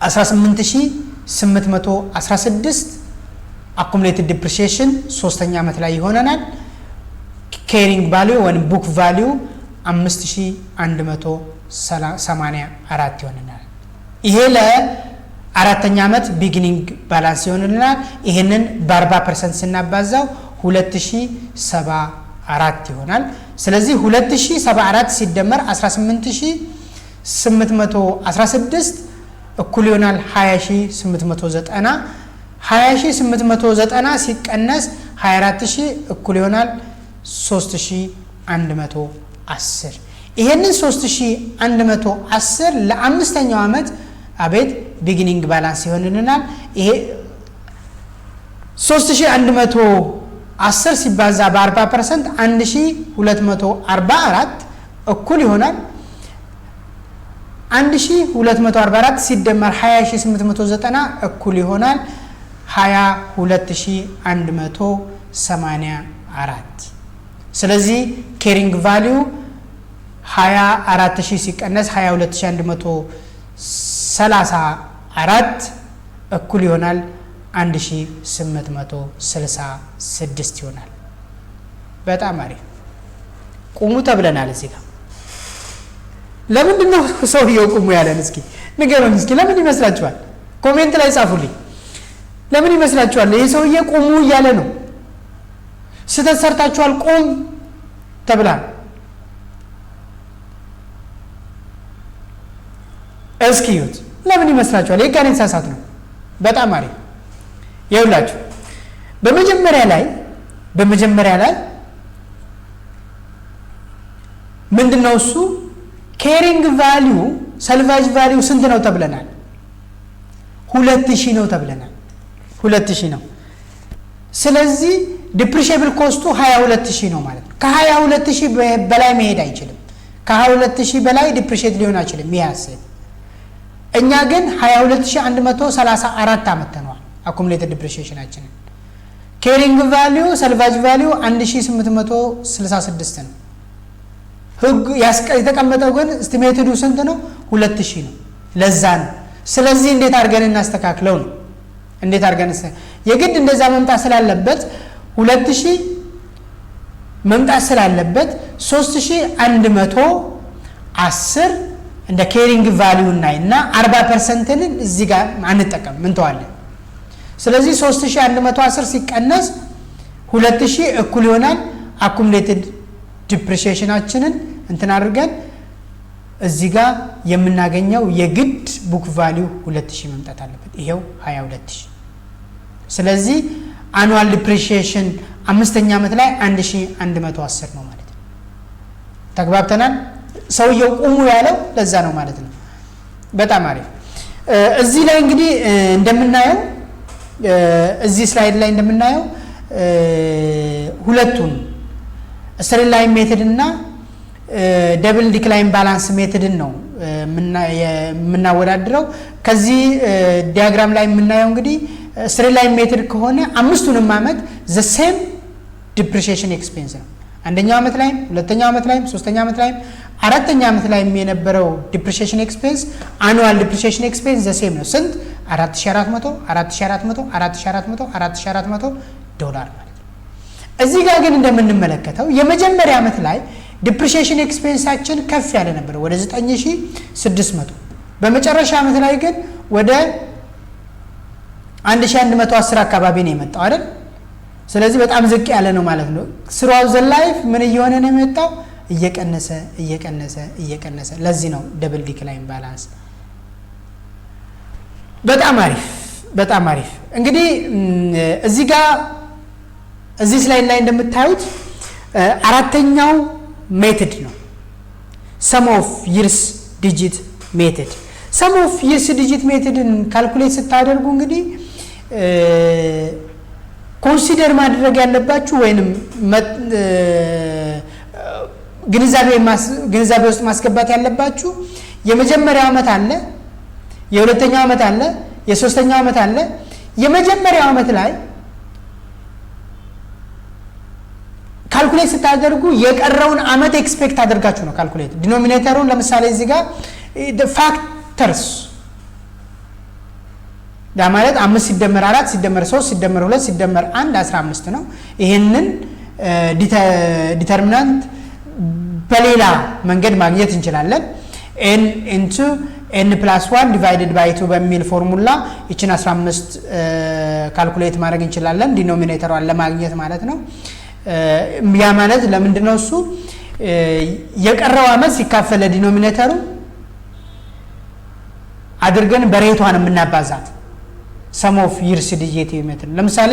18816 accumulated depreciation ሶስተኛ ዓመት ላይ ይሆነናል። Carrying value ወይም book value 5140 1884 ይሆንናል። ይሄ ለአራተኛ ዓመት beginning balance ይሆንልናል። ይህንን በ40% ስናባዛው 2074 ይሆናል። ስለዚህ 2074 ሲደመር 18816 እኩል ይሆናል 20890። 20890 ሲቀነስ 24000 እኩል ይሆናል 3110። ይሄንን 3110 ለአምስተኛው ዓመት አቤት beginning balance ይሆንልናል። ይሄ 3110 ሲባዛ በ40% 1244 እኩል ይሆናል 1244 ሲደመር 20890 እኩል ይሆናል 22184። ስለዚህ carrying value 24000 ሲቀነስ 22134 እኩል ይሆናል 1866 ይሆናል። በጣም አሪፍ። ቁሙ ተብለናል እዚህ ጋር። ለምንድን ነው ሰውየው ቁሙ ያለን? እስኪ ንገሩን እስኪ፣ ለምን ይመስላችኋል? Comment ላይ ጻፉልኝ። ለምን ይመስላችኋል? ይህ ሰውዬ ቁሙ እያለ ነው። ስህተት ሰርታችኋል፣ ቁም ተብላል። እስኪ እዩት። ለምን ይመስላችኋል? ይህ ጋር የተሳሳት ነው። በጣም አሪፍ። ይኸውላችሁ፣ በመጀመሪያ ላይ ምንድን ነው እሱ? Carrying value፣ salvage value ስንት ነው ተብለናል? 2000 ነው ተብለናል። 2000 ነው። ስለዚህ depreciable cost ኡ 22,000 ነው ማለት ነው። ከ22,000 በላይ መሄድ አይችልም። ከ22,000 በላይ depreciate ሊሆን አይችልም ይህ asset። እኛ ግን 22,134 አመተነዋል accumulated depreciation ኣችንን። Carrying value፣ salvage value 1866 ነው። ህግ የተቀመጠው ግን estimated ኡ ስንት ነው? 2000 ነው። ለዛ ነው። ስለዚህ እንዴት አድርገን እናስተካክለው ነው። እንዴት አድርገን የግድ እንደዛ መምጣት ስላለበት፣ 2000 መምጣት ስላለበት፣ 3110 እንደ carrying value እናይ እና 40% ን እዚህ ጋር አንጠቀም፣ እንተዋለን። ስለዚህ 3110 ሲቀነስ 2000 እኩል ይሆናል accumulated depreciation ኣችንን እንትን አድርገን እዚህ ጋር የምናገኘው የግድ book value 2000 መምጣት አለበት። ይሄው 22,000። ስለዚህ annual depreciation አምስተኛ ዓመት ላይ 1110 ነው ማለት ነው። ተግባብተናል። ሰውየው ቁሙ ያለው ለዛ ነው ማለት ነው። በጣም አሪፍ። እዚህ ላይ እንግዲህ እንደምናየው፣ እዚህ slide ላይ እንደምናየው ሁለቱን straight line method እና double decline balance method ን ነው የምናወዳድረው። ከዚህ diagram ላይ የምናየው እንግዲህ straight line method ከሆነ አምስቱንም ዓመት the same depreciation expense ነው። አንደኛው ዓመት ላይም፣ ሁለተኛው ዓመት ላይም፣ ሶስተኛ ዓመት ላይም፣ አራተኛ ዓመት ላይም የነበረው depreciation expense፣ annual depreciation expense the same ነው። ስንት? 4400፣ 4400፣ 4400፣ 4400 ዶላር ማለት ነው። እዚህ ጋር ግን እንደምንመለከተው የመጀመሪያ ዓመት ላይ depreciation expense ኣችን ከፍ ያለ ነበር፣ ወደ 9600። በመጨረሻ ዓመት ላይ ግን ወደ 1110 አካባቢ ነው የመጣው አይደል? ስለዚህ በጣም ዝቅ ያለ ነው ማለት ነው። Throughout the life ምን እየሆነ ነው የመጣው? እየቀነሰ፣ እየቀነሰ፣ እየቀነሰ። ለዚህ ነው double decline balance። በጣም አሪፍ፣ በጣም አሪፍ። እንግዲህ እዚህ ጋር እዚህ slide ላይ እንደምታዩት አራተኛው method ነው sum of years digit method። Sum of years digit method ን calculate ስታደርጉ እንግዲህ consider ማድረግ ያለባችሁ ወይንም ግንዛቤ ውስጥ ማስገባት ያለባችሁ የመጀመሪያው ዓመት አለ፣ የሁለተኛው ዓመት አለ፣ የሶስተኛው ዓመት አለ። የመጀመሪያው ዓመት ላይ calculate ስታደርጉ የቀረውን ዓመት expect አድርጋችሁ ነው calculate denominator ኡን። ለምሳሌ እዚህ ጋር factors፣ ያ ማለት አምስት ሲደመር አራት ሲደመር ሶስት ሲደመር ሁለት ሲደመር አንድ 15 ነው። ይህንን determinant በሌላ መንገድ ማግኘት እንችላለን። n into n plus one divided by two በሚል ፎርሙላ ይችን 15 calculate ማድረግ እንችላለን፣ denominator ሯን ለማግኘት ማለት ነው። ያ ማለት ለምንድን ነው? እሱ የቀረው አመት ሲካፈል ለ denominator ሩ አድርገን በ rate ቷን የምናባዛት sum of years DJT method። ለምሳሌ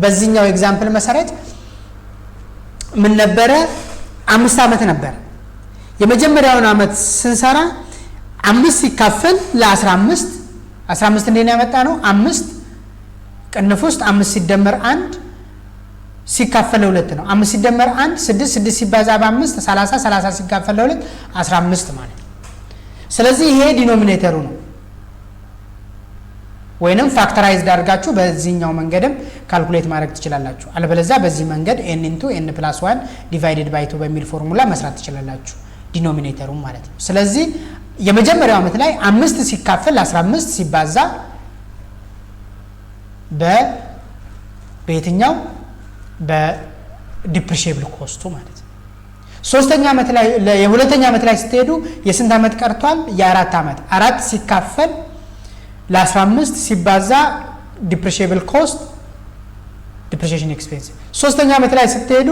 በዚህኛው example መሰረት ምን ነበረ? 5 ዓመት ነበረ። የመጀመሪያውን አመት ስንሰራ አምስት ሲካፈል ለ15። 15 እንዴት ነው ያመጣ ነው? አምስት ቅንፍ ውስጥ አምስት ሲደመር አንድ ሲካፈል ለሁለት ነው። አምስት ሲደመር አንድ ስድስት፣ ስድስት ሲባዛ በአምስት 30፣ 30 ሲካፈል ለሁለት 15 ማለት ነው። ስለዚህ ይሄ denominator ሩ ነው። ወይንም factorized አድርጋችሁ በዚህኛው መንገድም calculate ማድረግ ትችላላችሁ። አለበለዚያ በዚህ መንገድ n into n plus one divided by two በሚል ፎርሙላ መስራት ትችላላችሁ፣ denominator ሩን ማለት ነው። ስለዚህ የመጀመሪያው ዓመት ላይ አምስት ሲካፈል 15 ሲባዛ በየትኛው በ depreciable cost ቱ ማለት ነው። ሶስተኛ ዓመት ላይ፣ የሁለተኛ ዓመት ላይ ስትሄዱ የስንት ዓመት ቀርቷል? የ4 ዓመት። አራት ሲካፈል ለ15 ሲባዛ depreciable cost፣ depreciation expense። ሶስተኛ ዓመት ላይ ስትሄዱ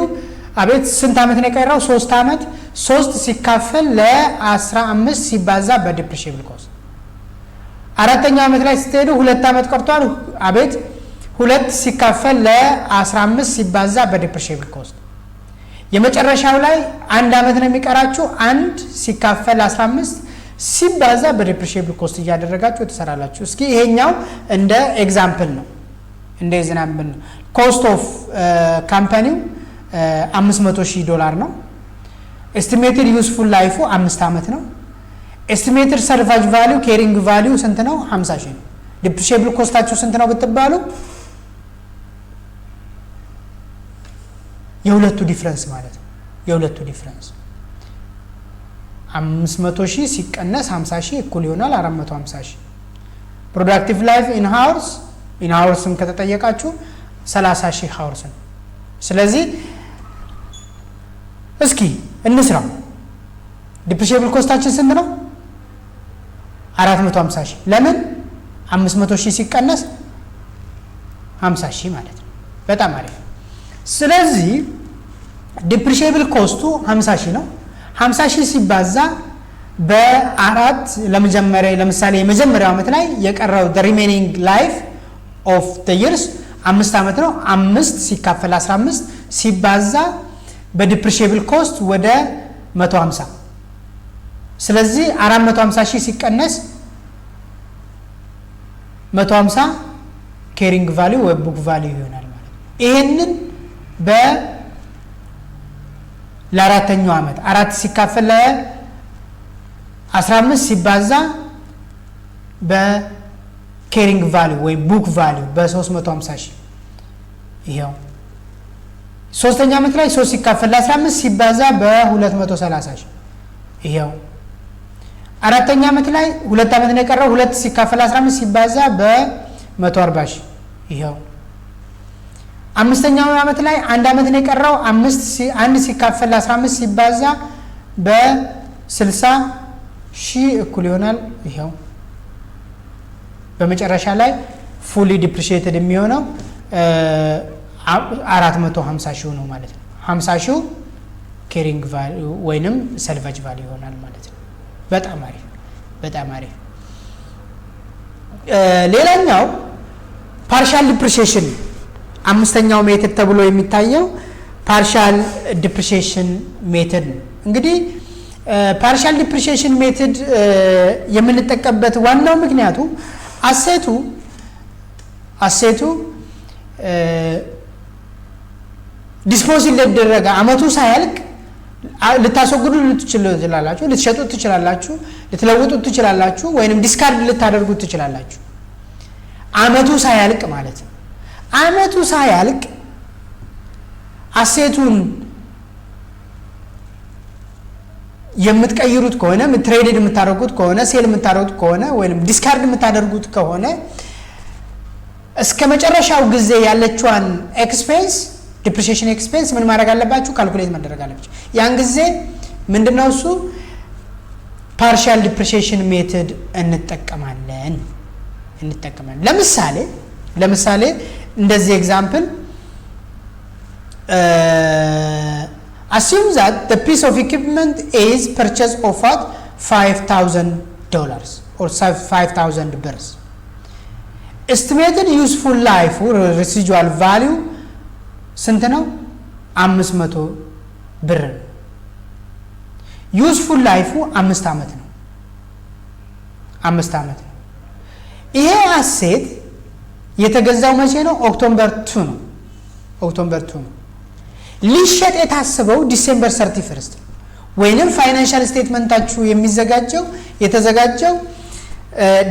አቤት፣ ስንት ዓመት ነው የቀረው? 3 ዓመት። ሶስት ሲካፈል ለ15 ሲባዛ በ depreciable cost። አራተኛው ዓመት ላይ ስትሄዱ 2 ዓመት ቀርቷል። አቤት፣ ሁለት ሲካፈል ለ15 ሲባዛ በ depreciable cost። የመጨረሻው ላይ አንድ ዓመት ነው የሚቀራችሁ። አንድ ሲካፈል 15 ሲባዛ በ depreciable cost እያደረጋችሁ ትሰራላችሁ። እስኪ ይሄኛው እንደ example ነው፣ እንደ example ነው። Cost of company ው 500 ሺህ ዶላር ነው። Estimated useful life ፉ 5 ዓመት ነው። Estimated salvage value፣ carrying value ስንት ነው? 50 ሺህ ነው። Depreciable cost ታችሁ ስንት ነው ብትባሉ የሁለቱ difference ማለት ነው። የሁለቱ difference 500 ሺህ ሲቀነስ 50 ሺህ እኩል ይሆናል 450 ሺህ። Productive life in hours፣ in hours ም ከተጠየቃችሁ 30 ሺህ hours ነው። ስለዚህ እስኪ እንስራው። Depreciable cost ታችን ስንት ነው? 450 ሺህ። ለምን? 500 ሺህ ሲቀነስ 50 ሺህ ማለት ነው። በጣም አሪፍ። ስለዚህ depreciable cost ቱ 50 ሺህ ነው። 50 ሺህ ሲባዛ በአራት ለመጀመሪያ፣ ለምሳሌ የመጀመሪያው ዓመት ላይ የቀረው remaining life of years 5 ዓመት ነው። አምስት ሲካፈል 15 ሲባዛ በ depreciable cost ወደ 150። ስለዚህ 450 ሺህ ሲቀነስ 150 carrying value ወይ book value ይሆናል ማለት ነው። ይሄንን ለአራተኛው ዓመት አራት ሲካፈል ለ15 ሲባዛ በ carrying value ወይም book value በ350 ሺህ ይኸው። ሶስተኛ ዓመት ላይ 3 ሲካፈል ለ15 ሲባዛ በ230 ሺህ ይኸው። አራተኛ ዓመት ላይ 2 ዓመት ነው የቀረው። ሁለት ሲካፈል 15 ሲባዛ በ140 ሺህ ይኸው። አምስተኛው ዓመት ላይ አንድ ዓመት ነው የቀረው። አምስት አንድ ሲካፈል 15 ሲባዛ በ60 ሺህ እኩል ይሆናል ይኸው። በመጨረሻ ላይ fully depreciated የሚሆነው 450 ሺህ ነው ማለት ነው። 50 ሺህ carrying value ወይንም salvage value ይሆናል ማለት ነው። በጣም አሪፍ፣ በጣም አሪፍ። ሌላኛው partial depreciation፣ አምስተኛው method ተብሎ የሚታየው partial depreciation method ነው። እንግዲህ partial depreciation method የምንጠቀምበት ዋናው ምክንያቱ asset ቱ dispose ሊደረገ አመቱ ሳያልቅ ልታስወግዱ ትችላላችሁ፣ ልትሸጡት ትችላላችሁ፣ ልትለውጡት ትችላላችሁ፣ ወይንም discard ልታደርጉት ትችላላችሁ። አመቱ ሳያልቅ ማለት ነው። አመቱ ሳያልቅ asset ቱን የምትቀይሩት ከሆነ፣ traded የምታደርጉት ከሆነ፣ sell የምታደርጉት ከሆነ ወይም discard የምታደርጉት ከሆነ እስከ መጨረሻው ጊዜ ያለችዋን expense፣ depreciation expense ምን ማድረግ አለባችሁ? Calculate መደረግ አለባችሁ። ያን ጊዜ ምንድነው እሱ Partial depreciation method እንጠቀማለን። ለምሳሌ እንደዚህ example, assume that the piece of equipment is purchased of what, $5000 or 5000 ብር. Estimated useful life, residual value ስንት ነው? 500 ብር ነው። Useful life ኡ 5 ዓመት ነው። 5 ዓመት ነው። ይሄ asset የተገዛው መቼ ነው? October 2 ነው። October 2 ነው። ሊሸጥ የታሰበው December 31 ነው። ወይንም financial statement ኣችሁ የሚዘጋጀው የተዘጋጀው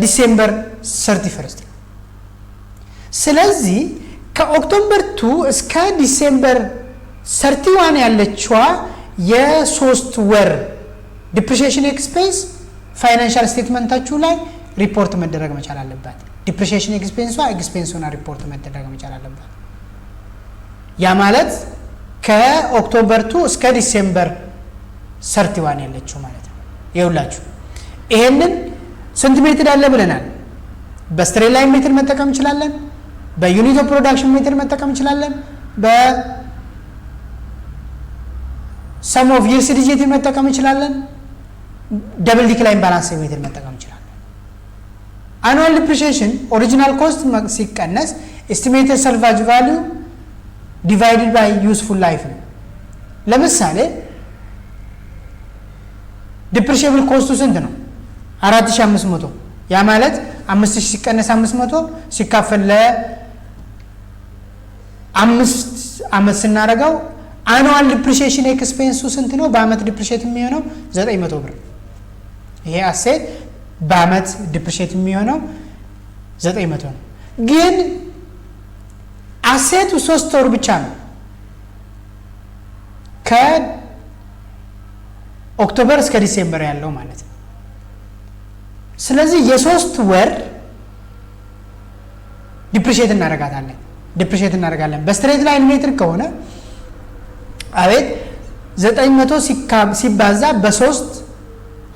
December 31 ነው። ስለዚህ ከ October 2 እስከ December 31 ያለችዋ የ3 ወር depreciation expense financial statement ኣችሁ ላይ ሪፖርት መደረግ መቻል አለባት። Depreciation expense ኧ expense ሆና ሪፖርት መደረግ መቻል አለባት። ያ ማለት ከ October 2 እስከ December 31 ያለችው ማለት ነው። ይኸውላችሁ ይሄንን ስንት method አለ ብለናል? በ straight line method መጠቀም እንችላለን። በ unit of production method መጠቀም እንችላለን። በ sum of years digit መጠቀም እንችላለን። Double decline balance method መጠቀም እንችላለን። Annual depreciation original cost ሲቀነስ estimated salvage value divided by useful life ነው። ለምሳሌ depreciable cost ኡ ስንት ነው? 4500። ያ ማለት 5000 ሲቀነስ 500 ሲካፈል ለ5 ዓመት ስናደርገው annual depreciation expense ኡ ስንት ነው? በአመት depreciate የሚሆነው 900 ብር። ይሄ asset በአመት depreciate የሚሆነው 900 ነው። ግን asset ኡ 3 ወር ብቻ ነው፣ ከ October እስከ December ያለው ማለት ነው። ስለዚህ የ3 ወር depreciate እናደርጋለን። በ straight line method ከሆነ አቤት 900 ሲባዛ በሶስት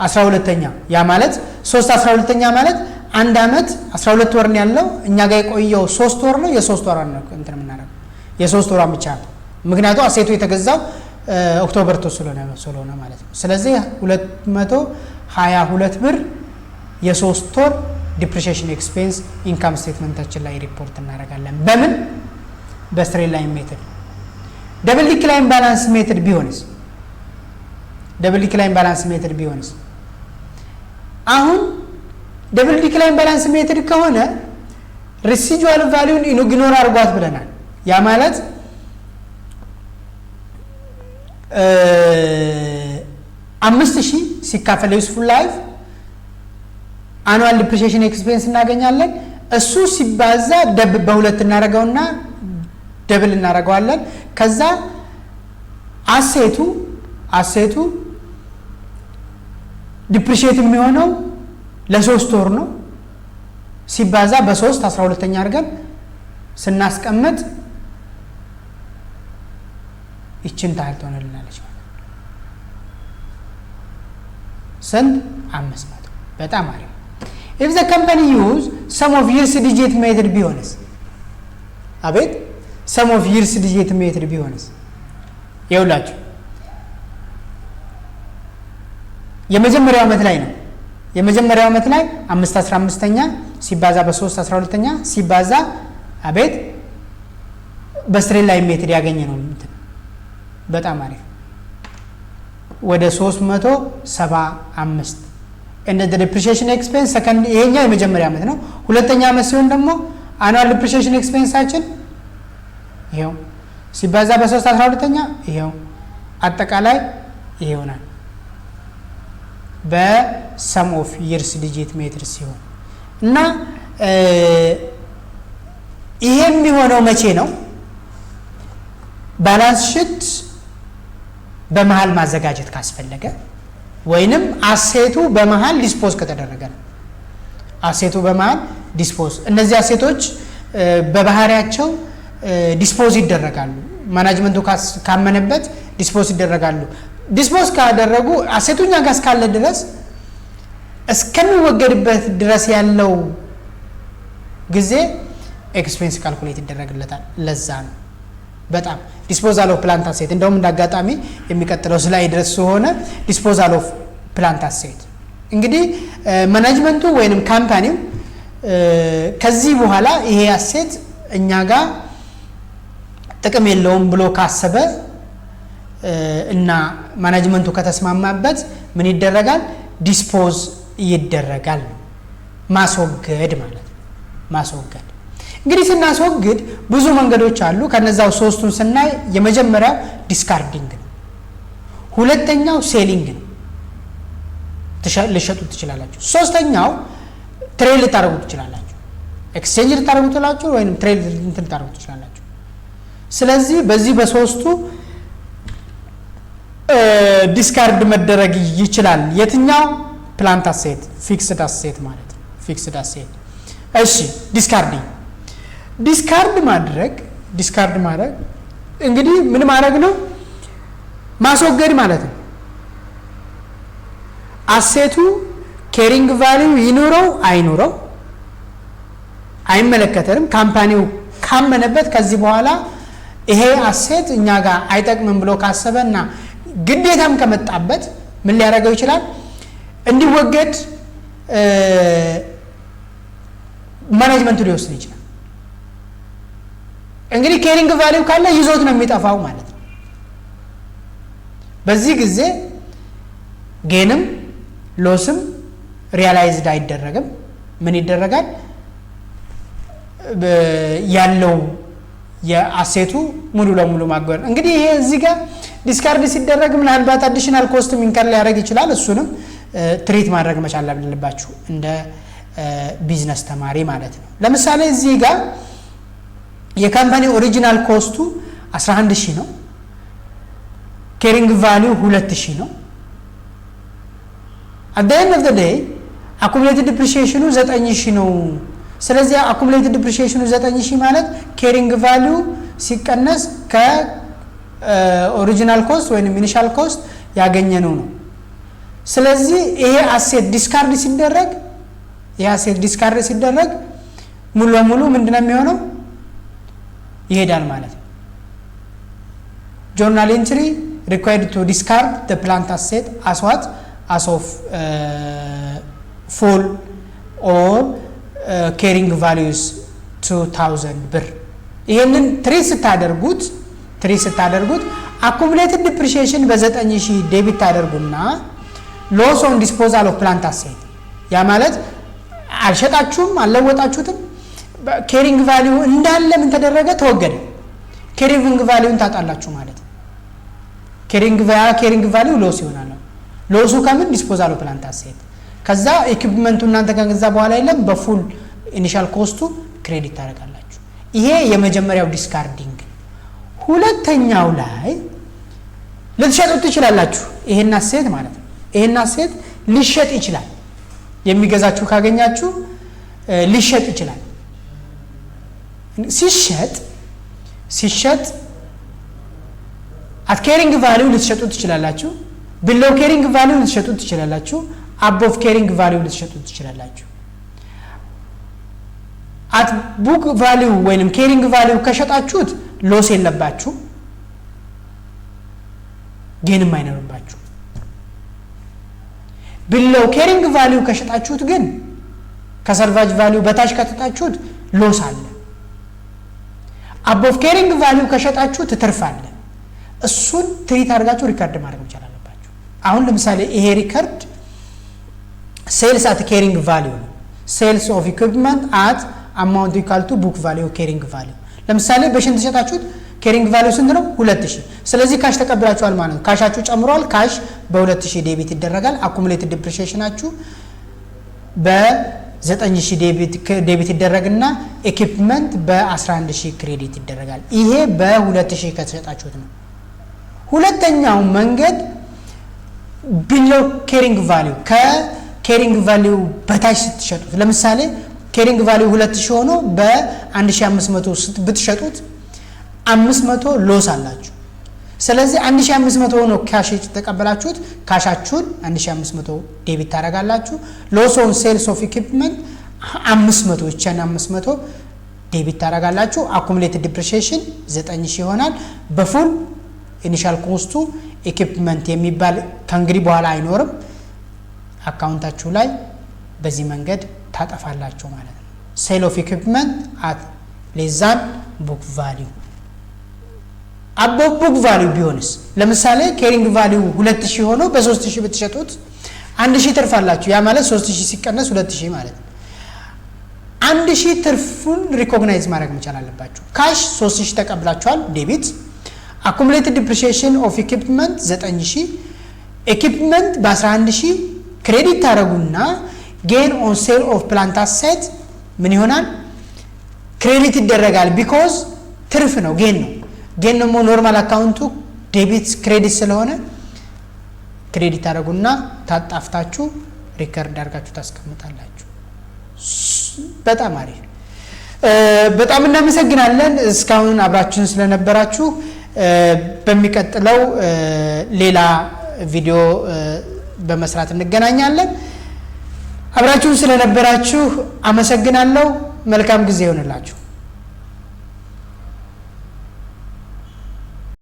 አስራ ሁለተኛ፣ ያ ማለት 3/12 ማለት አንድ አመት 12 ወር ነው ያለው። እኛ ጋር የቆየው 3 ወር ነው። የ3 ወር ነው እንትን የምናደርገው፣ የ3 ወሯን ብቻ ነው። ምክንያቱ asset ኡ የተገዛው October 2 ስለሆነ ማለት ነው። ስለዚህ 222 ብር የ3 ወር depreciation expense income statement ኣችን ላይ ሪፖርት እናደርጋለን። በምን? በ straight line method። Double decline balance method ቢሆንስ? Double decline balance method ቢሆንስ? አሁን double decline balance method ከሆነ residual value ን ignore አድርጓት ብለናል። ያ ማለት 5000 ሲካፈል useful life annual depreciation expense እናገኛለን። እሱ ሲባዛ በሁለት እናደርገውና double እናደርገዋለን። ከዛ asset ኡ depreciate የሚሆነው ለ3 ወር ነው። ሲባዛ በ3/12 አድርገን ስናስቀምጥ ይችን ታህል ትሆንልናለች ማለት ነው። ስንት? 500። በጣም አሪፍ። If the company use sum of years digit method ቢሆንስ? አቤት፣ sum of years digit method ቢሆንስ? ይኸውላችሁ የመጀመሪያው ዓመት ላይ ነው። የመጀመሪያው ዓመት ላይ 5/15 ሲባዛ በ3/12 ሲባዛ አቤት በ straight line method ያገኘ ነው። እንትን በጣም አሪፍ፣ ወደ 375 እንደ depreciation expense second ይሄኛው የመጀመሪያ ዓመት ነው። ሁለተኛ ዓመት ሲሆን ደግሞ annual depreciation expense ኣችን ይሄው ሲባዛ በ3/12 ይሄው አጠቃላይ ይሄ ይሆናል በ sum of years digit method ሲሆን። እና ይሄ የሚሆነው መቼ ነው? Balance sheet በመሀል ማዘጋጀት ካስፈለገ ወይንም asset ኡ በመሀል dispose ከተደረገ ነው። Asset ኡ በመሀል dispose፣ እነዚህ asset ኦች በባህሪያቸው dispose ይደረጋሉ። Management ኡ ካመነበት dispose ይደረጋሉ። Dispose ካደረጉ asset ኡ እኛ ጋር እስካለ ድረስ እስከሚወገድበት ድረስ ያለው ጊዜ expense calculate ይደረግለታል። ለዛ ነው በጣም disposal of plant asset። እንደውም እንደ አጋጣሚ የሚቀጥለው slide ድረስ ስለሆነ disposal of plant asset እንግዲህ management ኡ ወይንም company ው ከዚህ በኋላ ይሄ asset እኛ ጋር ጥቅም የለውም ብሎ ካሰበ እና management ኡ ከተስማማበት ምን ይደረጋል? Dispose ይደረጋል። ማስወገድ ማለት ነው። ማስወገድ እንግዲህ ስናስወግድ ብዙ መንገዶች አሉ። ከነዛው ሶስቱን ስናይ የመጀመሪያው discarding ነው። ሁለተኛው selling ነው። ልትሸጡት ትችላላችሁ። ሶስተኛው trade ልታደርጉ ትችላላችሁ። Exchange ልታደርጉ ትችላላችሁ፣ ወይም trade እንትን ልታደርጉ ትችላላችሁ። ስለዚህ በዚህ በሶስቱ discard መደረግ ይችላል። የትኛው? Plant asset፣ fixed asset ማለት ነው። Fixed asset። እሺ፣ discarding፣ discard ማድረግ እንግዲህ ምን ማድረግ ነው? ማስወገድ ማለት ነው። Asset ኡ carrying value ይኑረው አይኑረው አይመለከተንም። Company ው ካመነበት፣ ከዚህ በኋላ ይሄ asset እኛ ጋር አይጠቅምም ብሎ ካሰበና ግዴታም ከመጣበት ምን ሊያደርገው ይችላል? እንዲወገድ management ኡ ሊወስን ይችላል። እንግዲህ carrying value ካለ ይዞት ነው የሚጠፋው ማለት ነው። በዚህ ጊዜ gain ም loss ም realized አይደረግም። ምን ይደረጋል? ያለው የ asset ኡ ሙሉ ለሙሉ ማጓር። እንግዲህ ይሄ እዚህ ጋር discard ሲደረግ ምናልባት additional cost incur ሊያደርግ ይችላል። እሱንም treat ማድረግ መቻል አለባችሁ እንደ ቢዝነስ ተማሪ ማለት ነው። ለምሳሌ እዚህ ጋር የ company original cost ኡ 11 ሺህ ነው። Carrying value 2 ሺህ ነው። At the end of the day accumulated depreciation ኑ 9 ሺህ ነው። ስለዚህ accumulated depreciation ኑ 9 ሺህ ማለት carrying value ሲቀነስ ከ original cost ወይም initial cost ያገኘነው ነው። ስለዚህ ይሄ asset discard ሲደረግ ሙሉ ለሙሉ ምንድነው የሚሆነው? ይሄዳል ማለት ነው። Journal entry required to discard the plant asset as what? As of full or carrying values 2000 ብር። ይሄንን treat ስታደርጉት accumulated depreciation በ9000 debit ታደርጉና loss on disposal of plant asset፣ ያ ማለት አልሸጣችሁም፣ አልለወጣችሁትም፣ carrying value እንዳለ ምን ተደረገ? ተወገደ። Carrying value ን ታጣላችሁ ማለት ነው። Carrying value loss ይሆናል። Loss ኡ ከምን? Disposal of plant asset። ከዛ equipment ኡ እናንተ ከገዛ በኋላ የለም፣ በ full initial cost ኡ credit ታደርጋላችሁ። ይሄ የመጀመሪያው discarding። ሁለተኛው ላይ ልትሸጡት ትችላላችሁ። ይሄን asset ማለት ነው። ይሄን asset ሊሸጥ ይችላል። የሚገዛችሁ ካገኛችሁ ሊሸጥ ይችላል። ሲሸጥ at carrying value ልትሸጡት ትችላላችሁ። Below carrying value ልትሸጡት ትችላላችሁ። Above carrying value ልትሸጡት ትችላላችሁ። At book value ወይንም carrying value ከሸጣችሁት loss የለባችሁ፣ gain ም አይኖርባችሁ። Below carrying value ከሸጣችሁት ግን፣ ከ salvage value በታች ከሸጣችሁት loss አለ። Above carrying value ከሸጣችሁት ትርፍ አለ። እሱን treat አድርጋችሁ record ማድረግ መቻል አለባችሁ። አሁን ለምሳሌ ይሄ record sales at carrying value ነው። Sales of equipment at amount equal to book value፣ carrying value። ለምሳሌ በስንት ሸጣችሁት? Carrying value ስንት ነው? 2000። ስለዚህ cash ተቀብላችኋል ማለት ነው። Cash ኣችሁ ጨምሯል። Cash በ2000 debit ይደረጋል። Accumulated depreciation ኣችሁ በ9000 debit ይደረግና equipment በ11,000 credit ይደረጋል። ይሄ በ2000 ከተሸጣችሁት ነው። ሁለተኛው መንገድ below carrying value፣ ከ carrying value በታች ስትሸጡት፣ ለምሳሌ carrying value 2000 ሆኖ በ1500 ብትሸጡት 500 loss አላችሁ። ስለዚህ 1500 ሆኖ cash የተቀበላችሁት cash ኣችሁን 1500 debit ታደርጋላችሁ። Loss on sales of equipment 500፣ ይችን 500 debit ታደርጋላችሁ። Accumulated depreciation 9000 ይሆናል። በ full initial cost ኡ equipment የሚባል ከእንግዲህ በኋላ አይኖርም። Account ኣችሁ ላይ በዚህ መንገድ ታጠፋላችሁ ማለት ነው። Sale of equipment at less than book value። Above book value ቢሆንስ? ለምሳሌ carrying value 2000 ሆኖ በ3000 ብትሸጡት 1000 ትርፍ አላችሁ። ያ ማለት 3000 ሲቀነስ 2000 ማለት ነው። 1000 ትርፉን recognize ማድረግ መቻል አለባችሁ። Cash 3000 ተቀብላችኋል፣ debit። Accumulated depreciation of equipment 9000፣ equipment በ11,000 credit ታደረጉና gain on sale of plant asset ምን ይሆናል? Credit ይደረጋል። Because ትርፍ ነው፣ gain ነው። Gain ደግሞ normal account ኡ debit credit ስለሆነ credit ታደረጉና ታጣፍታችሁ record አድርጋችሁ ታስቀምጣላችሁ። በጣም አሪፍ። በጣም እናመሰግናለን እስካሁን አብራችሁን ስለነበራችሁ። በሚቀጥለው ሌላ ቪዲዮ በመስራት እንገናኛለን። አብራችሁን ስለነበራችሁ አመሰግናለሁ። መልካም ጊዜ ይሆንላችሁ።